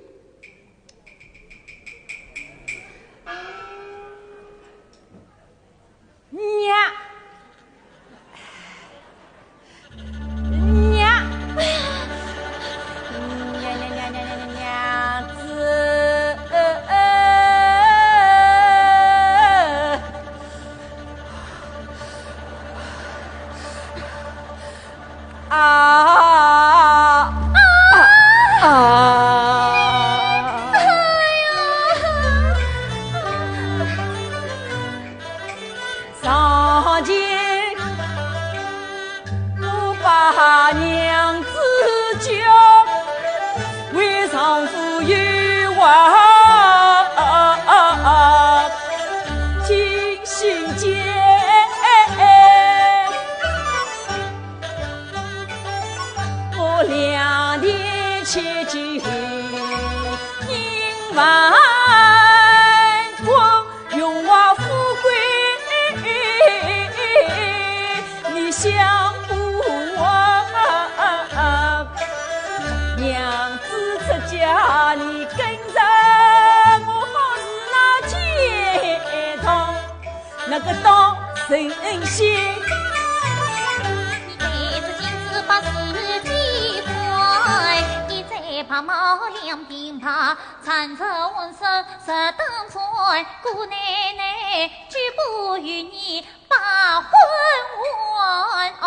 娘，娘，娘娘娘娘娘娘子。 啊啊啊！上前我把娘子叫，为丈夫有话尽心间。我两钿千金万贯，荣华富贵你享不完。娘子出嫁你跟着我，好似那街童，那个当神仙。一对紫金子八十几块，一对白毛两钿八，缠着浑身十等转，姑奶奶举步与你把魂还。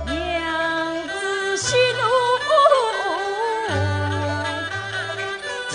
娘子息怒，听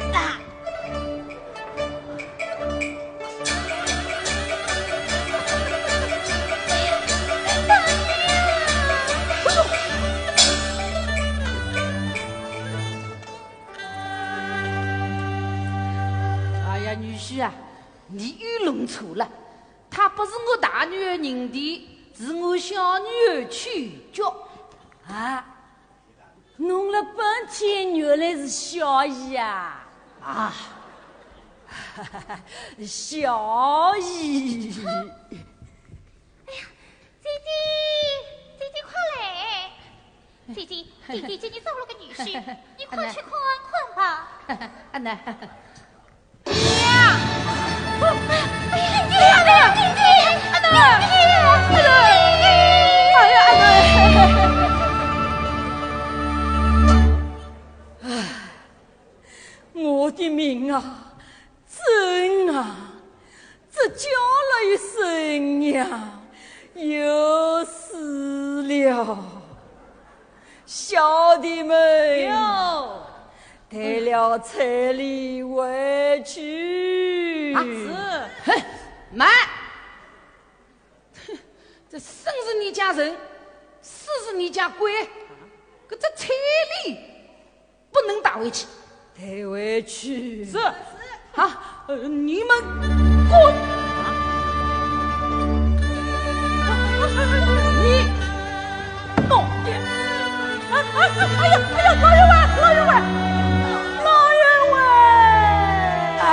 啊！哎呀，女婿啊，你又弄错了。她不是我大女儿认的，是我小女儿曲脚。啊，弄了半天原来是小姨啊！啊，小姨。哎呀，姐姐，姐姐快来！姐姐，姐姐给你找了个女婿，你快去看看吧。阿奶。 哎呀，姐姐，姐姐，阿德，阿德，哎呀，阿德。我的命啊，真啊，这叫了一声呀，又死了。 小弟们，有。带了彩礼回去。啊，是。哼，慢！哼，这生是你家人，死是你家鬼，搿这彩礼不能带回去。 带回去。是。好，呃，你们滚！你弄的！哎，哎，哎呀，哎呀，老员外，老员外，老员外！哎。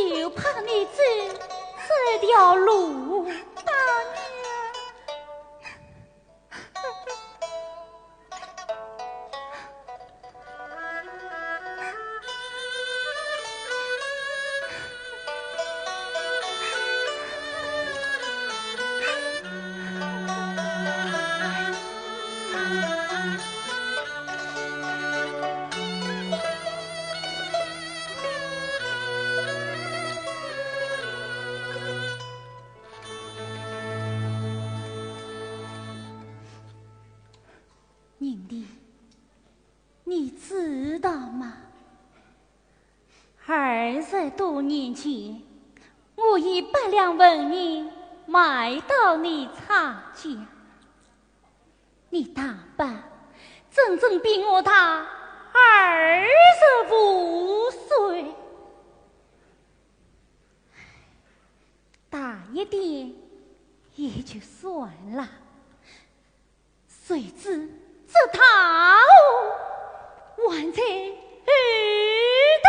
就怕你走这条路。大娘。银娣，你知道吗？二十多年前，我以八两纹银买到你差价。 你大伯整整比我大二十五岁。大一点也就算了，谁知这大祸还在后头。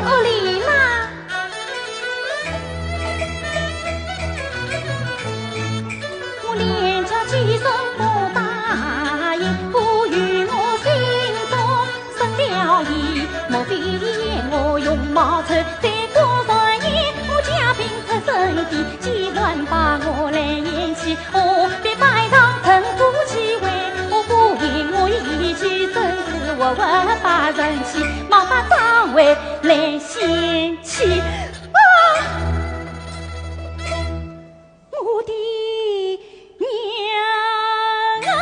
屋里啦。我连叫几声不答应，不与我心中生了意。莫非我容貌丑，再过三年，我家贫出身低，几番把我来嫌弃。何必摆上称呼机会，我不言我一句，真是活活把人气，冒把张回来嫌 起。啊！我的娘啊！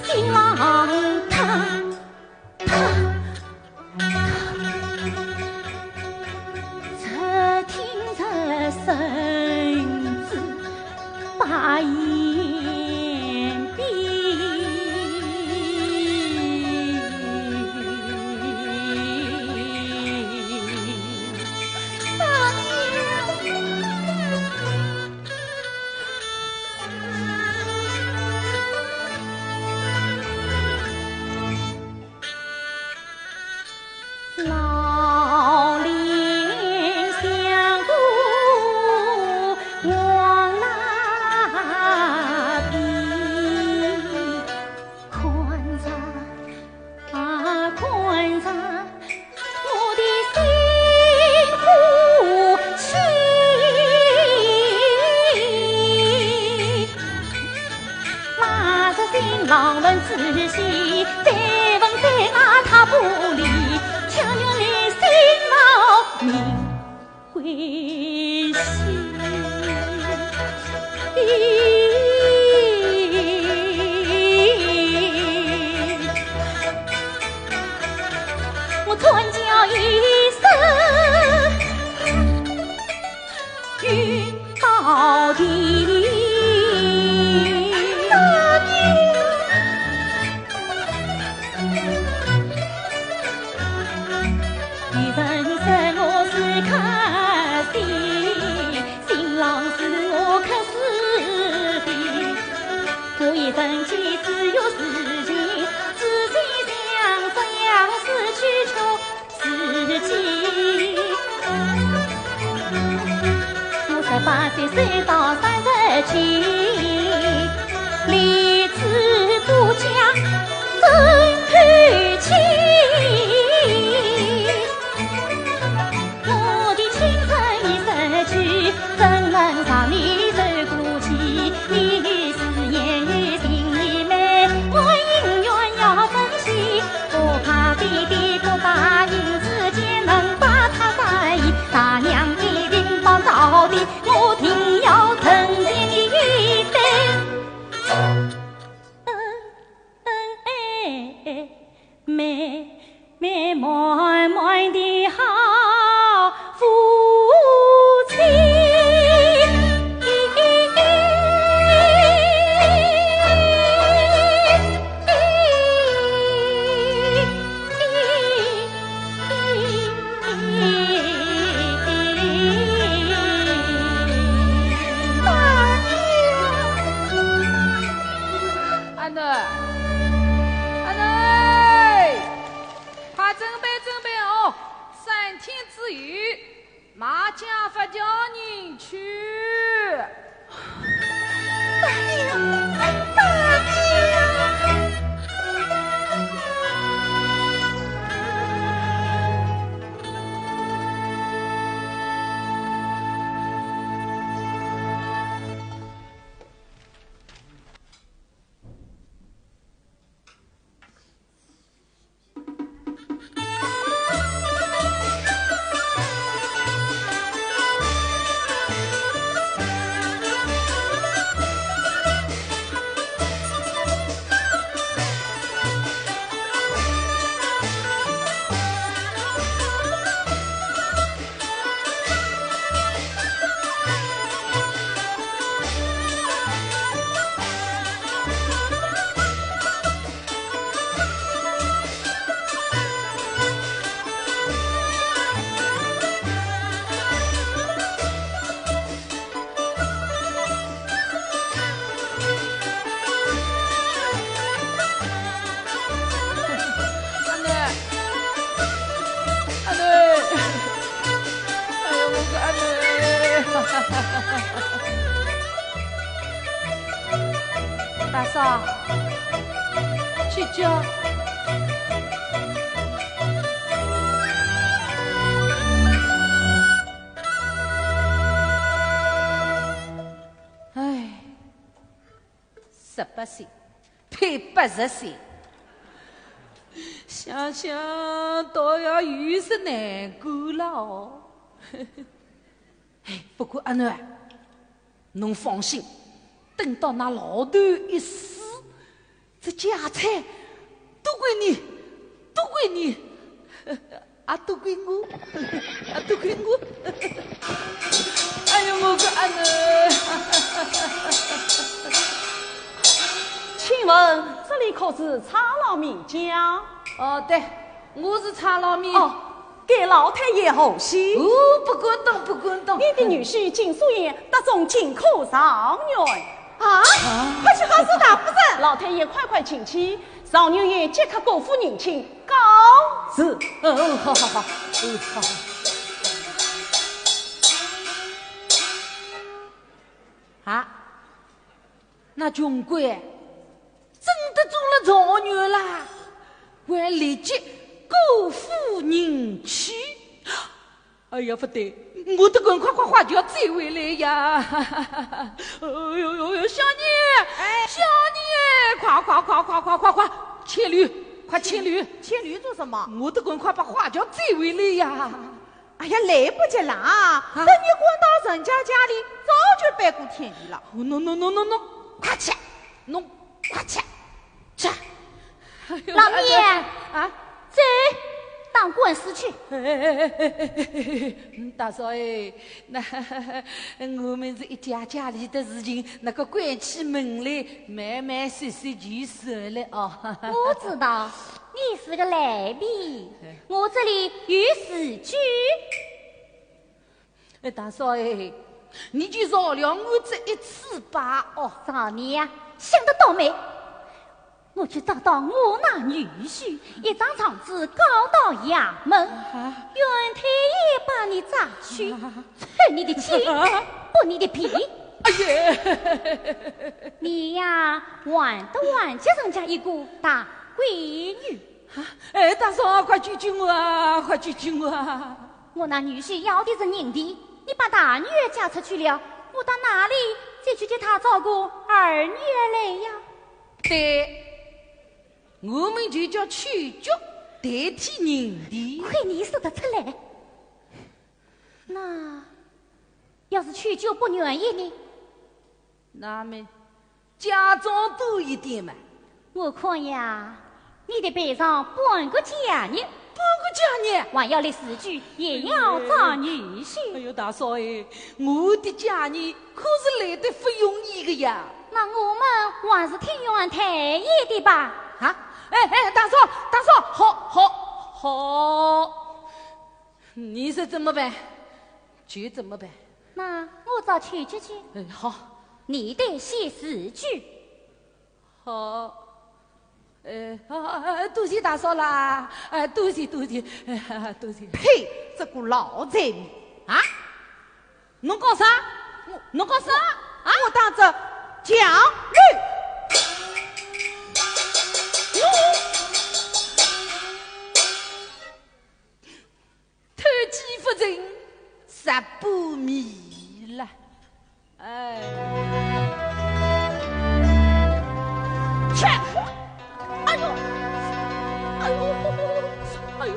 新郎他，他 只听得身子发老脸像个黄蜡笔，看着啊，看着 我的心火起。马上新郎问仔细，再问再那他不理，强扭你新郎命。 回心。我惨叫一声，晕倒地。 一人说我是客死，新郎说我客死的。我一生气只有事情，事情像这样死去求自己。 我十八岁守到三十七，立志不嫁真后妻。我的青春已逝去，怎能让你受孤寂？你是言语心里美，我宁愿要分 不怕爹爹不答应，只见能把她在意。大娘的病房到底，我定要成全你一对恩恩爱爱，美美满满的好夫妻。 阿囡，阿囡，快准备准备哦，三天之后 马家发家人去。大娘，大娘。大嫂，去叫。哎，十八岁，配八十岁，想想倒要有些难过了哦。哎，不过阿囡啊，侬放心，等到㑚老头一死，这家产都归你，都归你。啊，都归我，啊，都归我。哎呀，我个阿囡。请问这里可是差老面家？哦，对，我是差老面。哦，给老太爷贺喜。哦，不敢当，不敢当。你的女婿金素颜得中进口状元。啊？快去告诉大夫人。老太爷快快请起，状元爷即刻过府迎亲。告辞。哦，好好好，哦，好好。啊，那穷鬼真的中了状元啦，还立即过府迎亲。哎呀，不对，我得赶快快快叫追回来呀！哎呦呦呦，小二，哎，小二，快快快快快快快，牵驴，快牵驴！牵驴做什么？我得赶快把花轿追回来呀！哎呀，来不及了啊！啊？等你赶到人家家里，早就摆过天地了。喏喏喏喏喏，快去，侬快去，去！哎呦，老面，啊？走，打官司去。哎哎哎哎哎哎，大嫂哎，那我们是一家家里的事情，那个关起门来，慢慢说说就算了哦。我知道，你是个赖皮，我这里有字据。哎，大嫂哎，你就饶了我这一次吧，哦。少年啊，想得倒美。我去找到我那女婿，一张状子告到衙门，啊？县太爷把你抓去，啊？抽你的筋，啊？剥你的皮。哎呀！你呀，还得还给人家一个大闺女。啊？哎，大嫂，快救救我啊！快救救我啊！我那女婿要的是银钿，你把大女儿嫁出去了，我到哪里再去给她找个二女儿来呀？对，我们就叫娶角代替银钿。亏你说得出来。那要是娶角不愿意呢？那么嫁妆多一点嘛。我看呀，你得赔上半个价银。半个价银？还要立字据，也要找女婿。哎呦，大嫂哎，我的价银可是来得不容易的呀。那我们还是听县太爷的吧。啊？哎哎，大嫂，大嫂，好，好，好。你说怎么办，就怎么办。那我找娶角去。哎，好。你得写字据。好。呃，啊，啊，多谢大嫂啦，哎，多谢，多谢，哎，多谢。呸，这个老罪人啊！侬讲啥？侬讲啥？啊？我当着讲。偷鸡不成蚀把米了。哎。切！哎呦！哎呦！哎呦！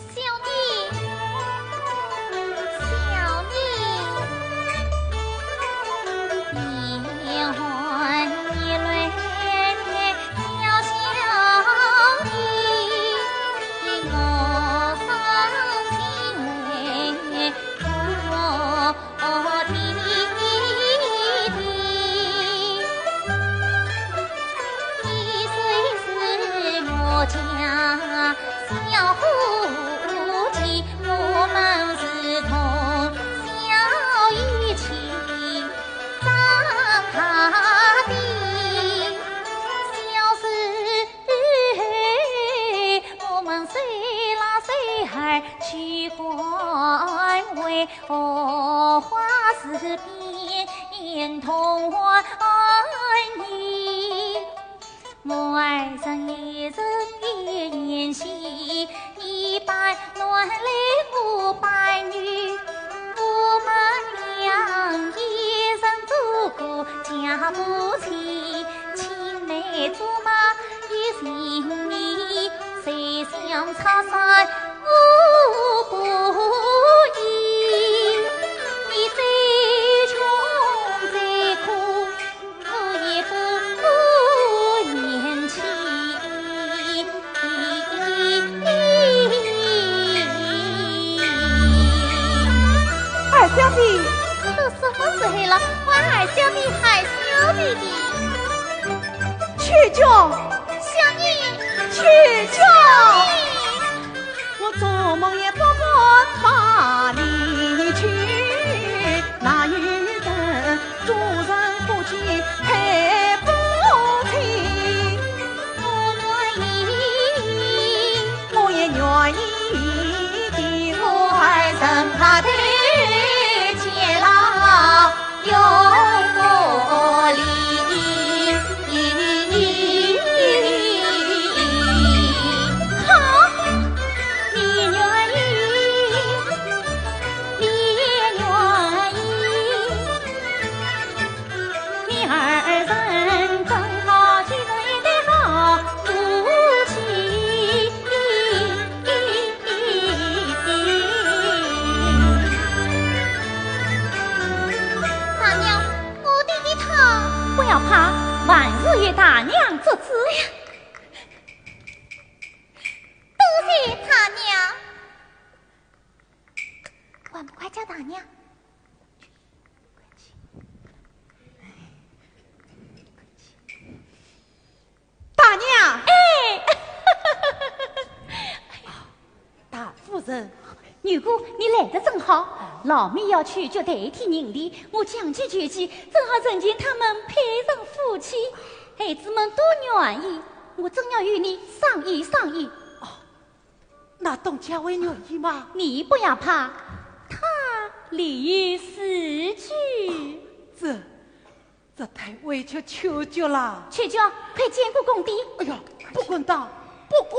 小弟，家小夫妻，我们是从小一起长大的。小时候，我们谁拉谁儿去管围，荷花池边同玩泥。 我儿身一人一言戏，你扮男来我扮女，我们两个人做个假夫妻，青梅竹马一心意，谁想拆散我不依。你再穷再苦， 我也不嫌弃。二小姐，都什么时候了，还二小姐二小姐的？秋菊，相爷，秋菊。相爷。 我做梦也不敢把你娶，哪有人做人不娶配夫妻？我愿意，我也愿意，我儿身旁头偕老。 永不离。好，你愿意，你也愿意，你二人真好，既然一对好夫妻。 大娘，我的个头！不要怕，万事有大娘做主。哎呀，多谢大娘。还不快叫大娘？ 大娘。哎，大夫人。女姑，你来得正好。老米要去就代替人的，我将计就计，正好成全他们配成夫妻。孩子们都愿意，我正要与你商议商议。哦，那东家会愿意吗？你不要怕，他理有是据。这 这太委屈秋菊了。秋菊，快见过公爹。哎呀，不敢当，不敢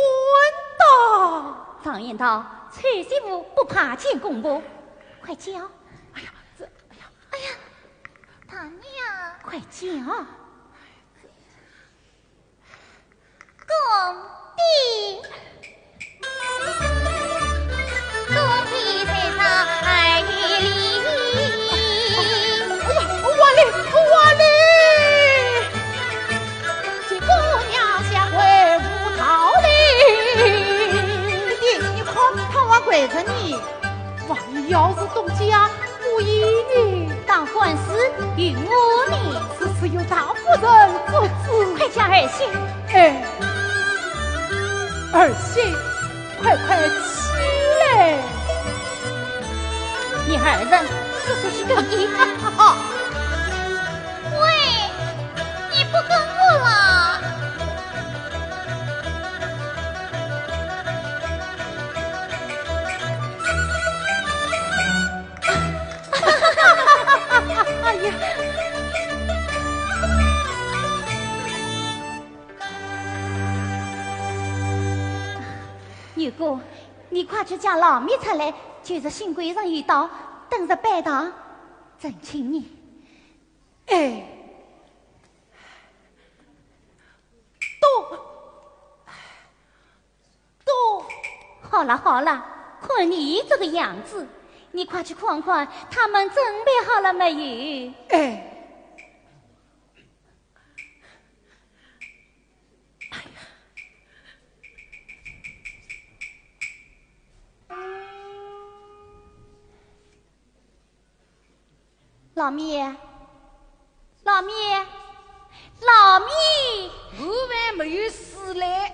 当。常言道，丑媳妇不怕见公婆。快叫。哎呀，这，哎呀，哎呀，大娘。快叫。 公爹，公爹在上海里。哎呀，我嘞，我嘞！这姑娘下跪无道理。爹，你看，她还跪着呢。万一要是东家 不依呢？当官司由我呢。此事由大夫人做主。快叫二小姐。哎，二小姐，快快起来。你二人速速去更衣。好。喂，你不跟我了？ 哎呀，女姑，你快去叫老米出来，就是新贵人一道，等着拜堂，成亲呢。哎，都 都。好了好了，看你这个样子，你快去看看他们准备好了没有？哎。哎呀。 老米，老米，老米！我还没有死嘞。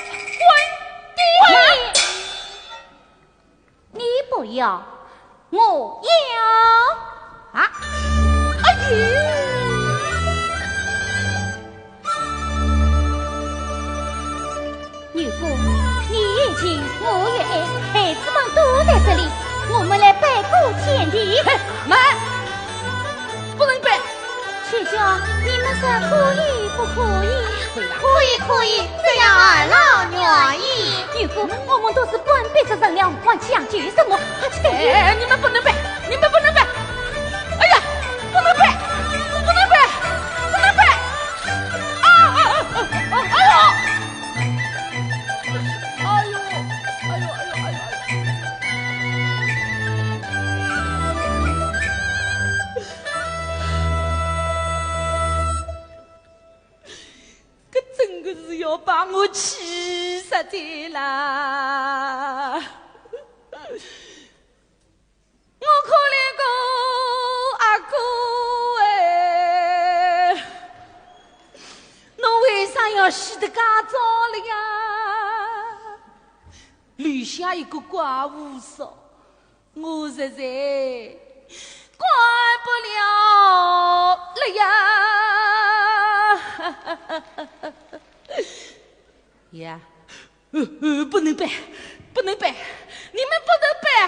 你不要，我要。啊！哎呦！女工，你有情，我有爱，孩子们都在这里，我们来拜个天地。嘿，慢！不能拜！ 秋娇，你们说可以不可以？可以，可以，这样二老愿意。女工，我们都是半辈子人了，还讲究什么？快去！哎，你们不能拜，你们不能拜！哎呀，不能拜，不能拜，不能拜！啊啊啊啊！哎呦！哎呦，哎呦，哎呦，哎呦！ 搿真个是要把我气煞哉啦！我可怜个阿哥哎，侬为啥要死得介早了呀？留下一个寡妇嫂， 我实在管不了了呀！呀，呃，呃，不能拜，不能拜，你们不能拜，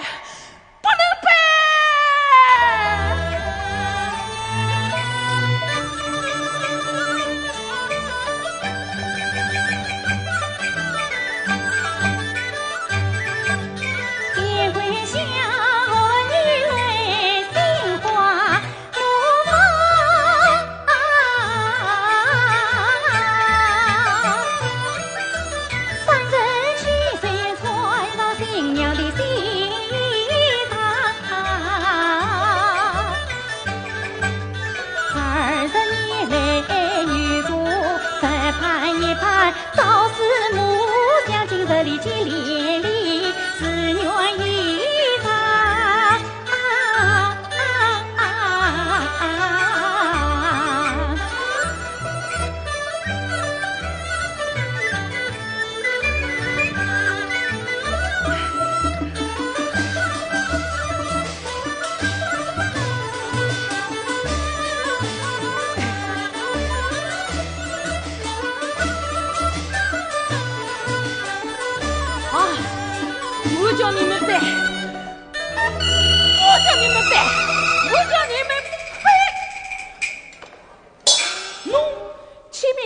不能拜！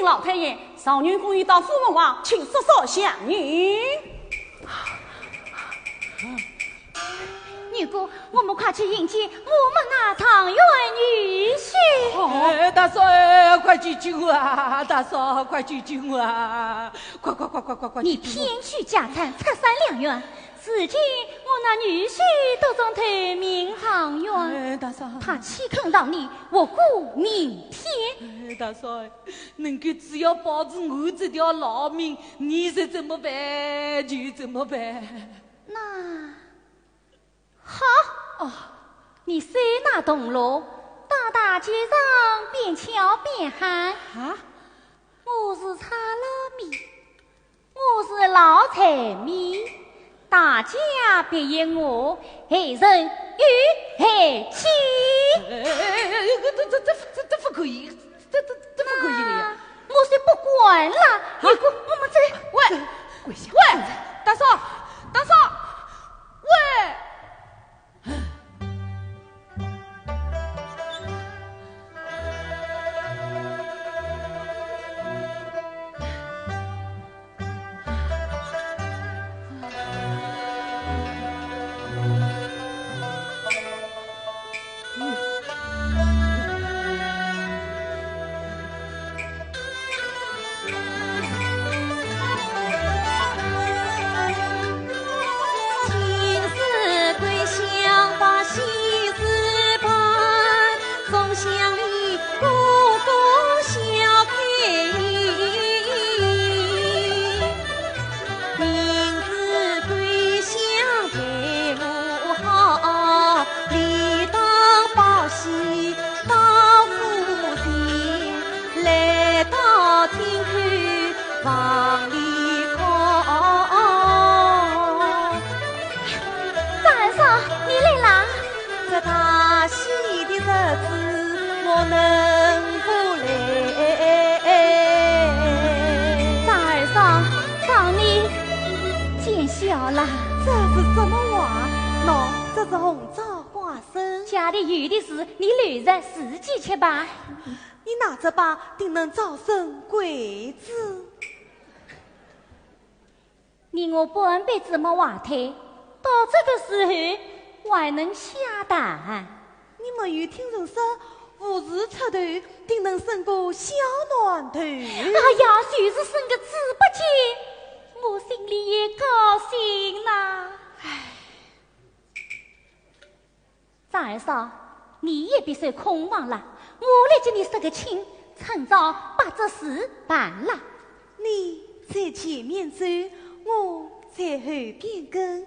老太爷，状元公已到府门外，请叔叔相迎。女姑，我们快去迎接我们那状元女婿。哎，大嫂，哎，快去救啊！大嫂，快去救啊！快快快快快快！你偏居家宅，拆散良缘，如今我那女婿都中头名状元，哎，大嫂。他岂肯让你活过明天？哎，大嫂，能够只要保住我这条老命，你说怎么办就怎么办。那好，哦，你手拿铜锣，到大街上边敲边喊。啊？我是差老米，我是老财迷，大家别嫌我害人又害己。哎，哎，哎，哎，这，这，这，这，这不可以，这，这，这不可以的呀。那我是不管了，啊？你给我们这，喂，跪下，喂，跪下。大嫂，大嫂，喂。张二嫂，你来啦。这大喜的日子，我能不来？张二嫂，让你见笑了。这是什么话？喏，这是红枣花生。家里有的是，你留着自己吃吧。你拿着吧，定能早生贵子。 你我半辈子没话谈，到这个时候还能瞎谈？你没有听人说，无事出头，定能生个小男头。哎呀，就是生个猪八戒，我心里也高兴呐。唉。 张二嫂，你也别说空话了，我来给你说个亲，趁早把这事办了。你在前面走，我在后边跟，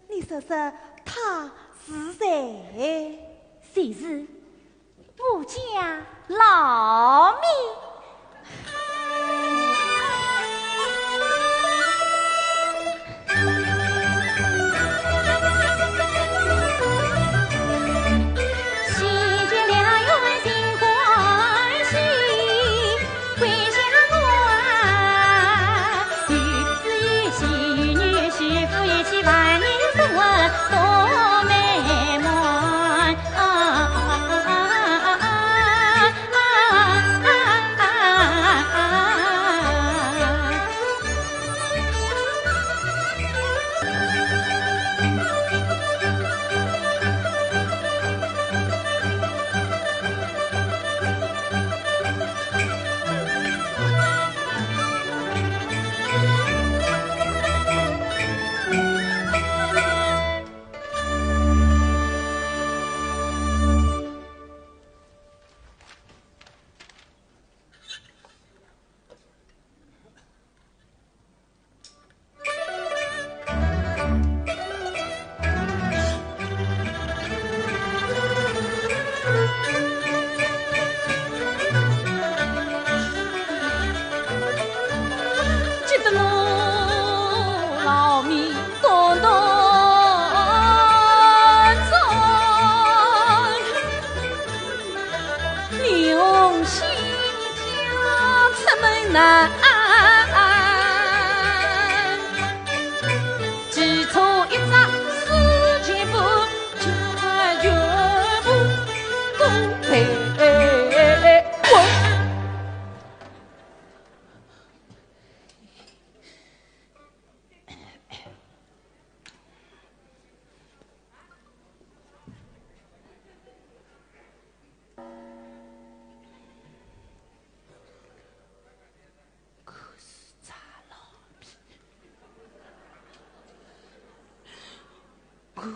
你说说他是谁？谁是？ 我家老米。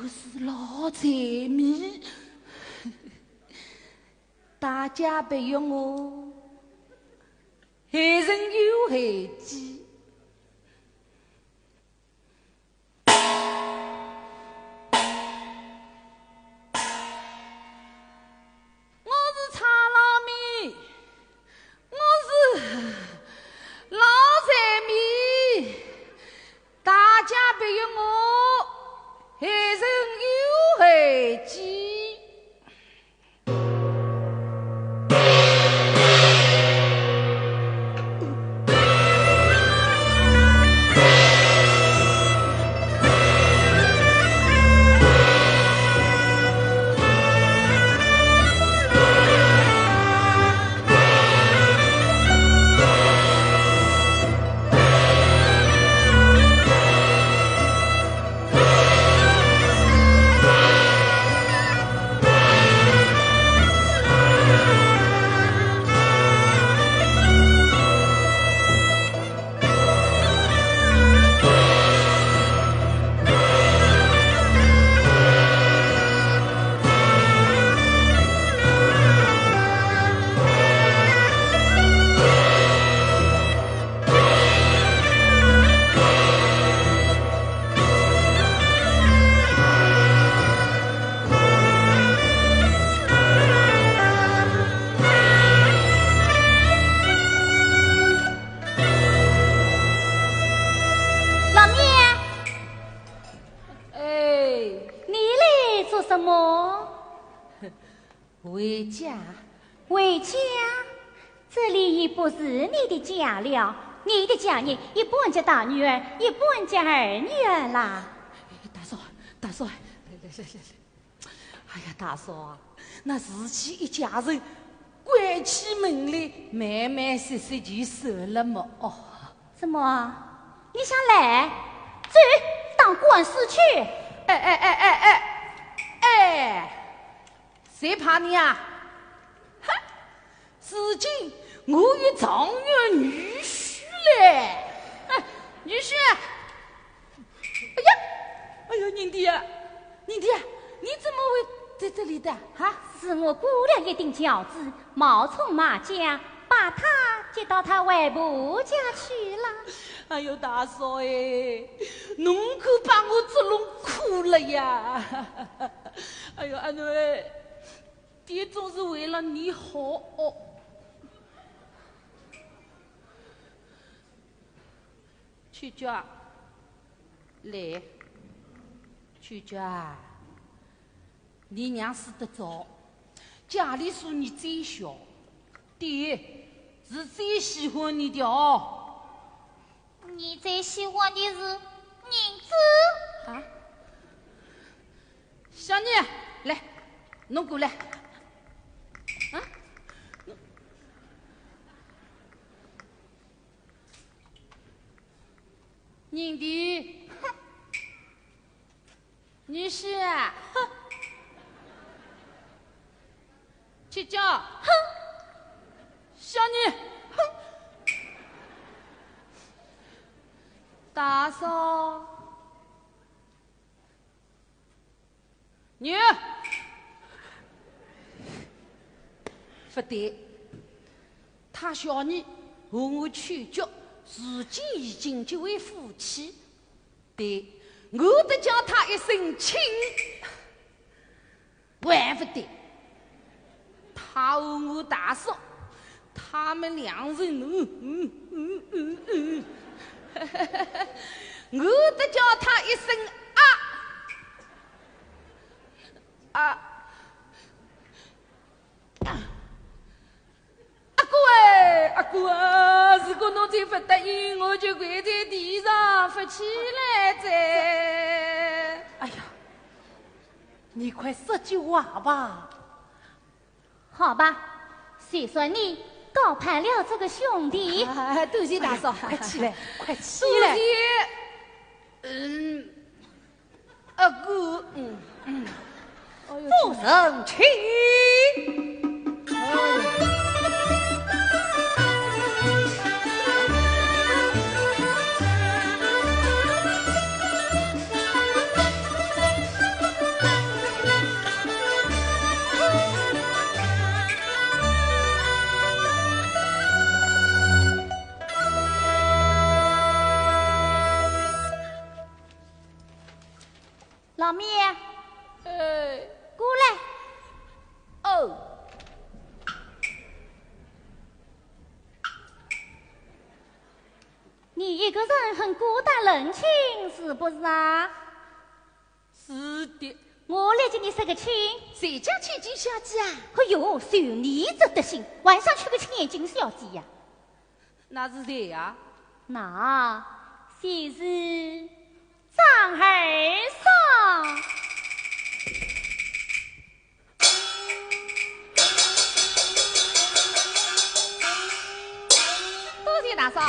是老财迷，大家别怨我，害人有害己。 我是蔡老米，我是老财迷，大家别怨我，害人有害己。 老面，哎，你来做什么？回家。回家？这里已不是你的家了。你的家人一半叫大女儿，一半叫二女儿啦。哎，大嫂，大嫂，来来来来来。 哎呀，大嫂啊，那自己一家人关起门来，慢慢说说就算了嘛。哦。怎么？你想来？走，当官司去。哎哎哎哎哎哎，谁怕你啊？哼！ 如今我有状元女婿嘞。哎，女婿啊！哎呀，哎呀，宁爹，宁爹，你怎么会在这里的？啊？是我雇了一顶轿子，冒充马家，把他接到他外婆家去了。哎呦，大嫂哎，侬可把我捉弄苦了呀！哎呦，阿囡哎， 爹总是为了你好哦。秋娇啊，来，秋娇啊，你娘死得早，家里数你最小，爹是最喜欢你的哦。 你最喜欢的是银子？啊？小妮，来，侬过来。啊？侬，人的。 你是啊？哼！去叫！哼！小妮！哼！大嫂！你！不对，他小妮和我去叫，如今已经结为夫妻。 对，我得叫他一声亲，还不得。他和我大嫂，他们两人，嗯嗯嗯嗯嗯，我得叫他一声啊啊。 阿哥哎，阿哥啊，如果侬再不答应，我就跪在地上不起来哉。哎呀，你快说句话吧。好吧，就算你高攀了这个兄弟。啊，多谢大嫂。快起来，快起来。多谢。嗯。 阿哥，嗯，嗯。哎呦，夫人请。很孤单冷清，是不是啊？是的。我来给你说个亲。谁叫千金小姐啊？哎呦，就你这德行，还想娶个千金小姐呀？那是谁呀？那就是张二嫂。多谢大嫂。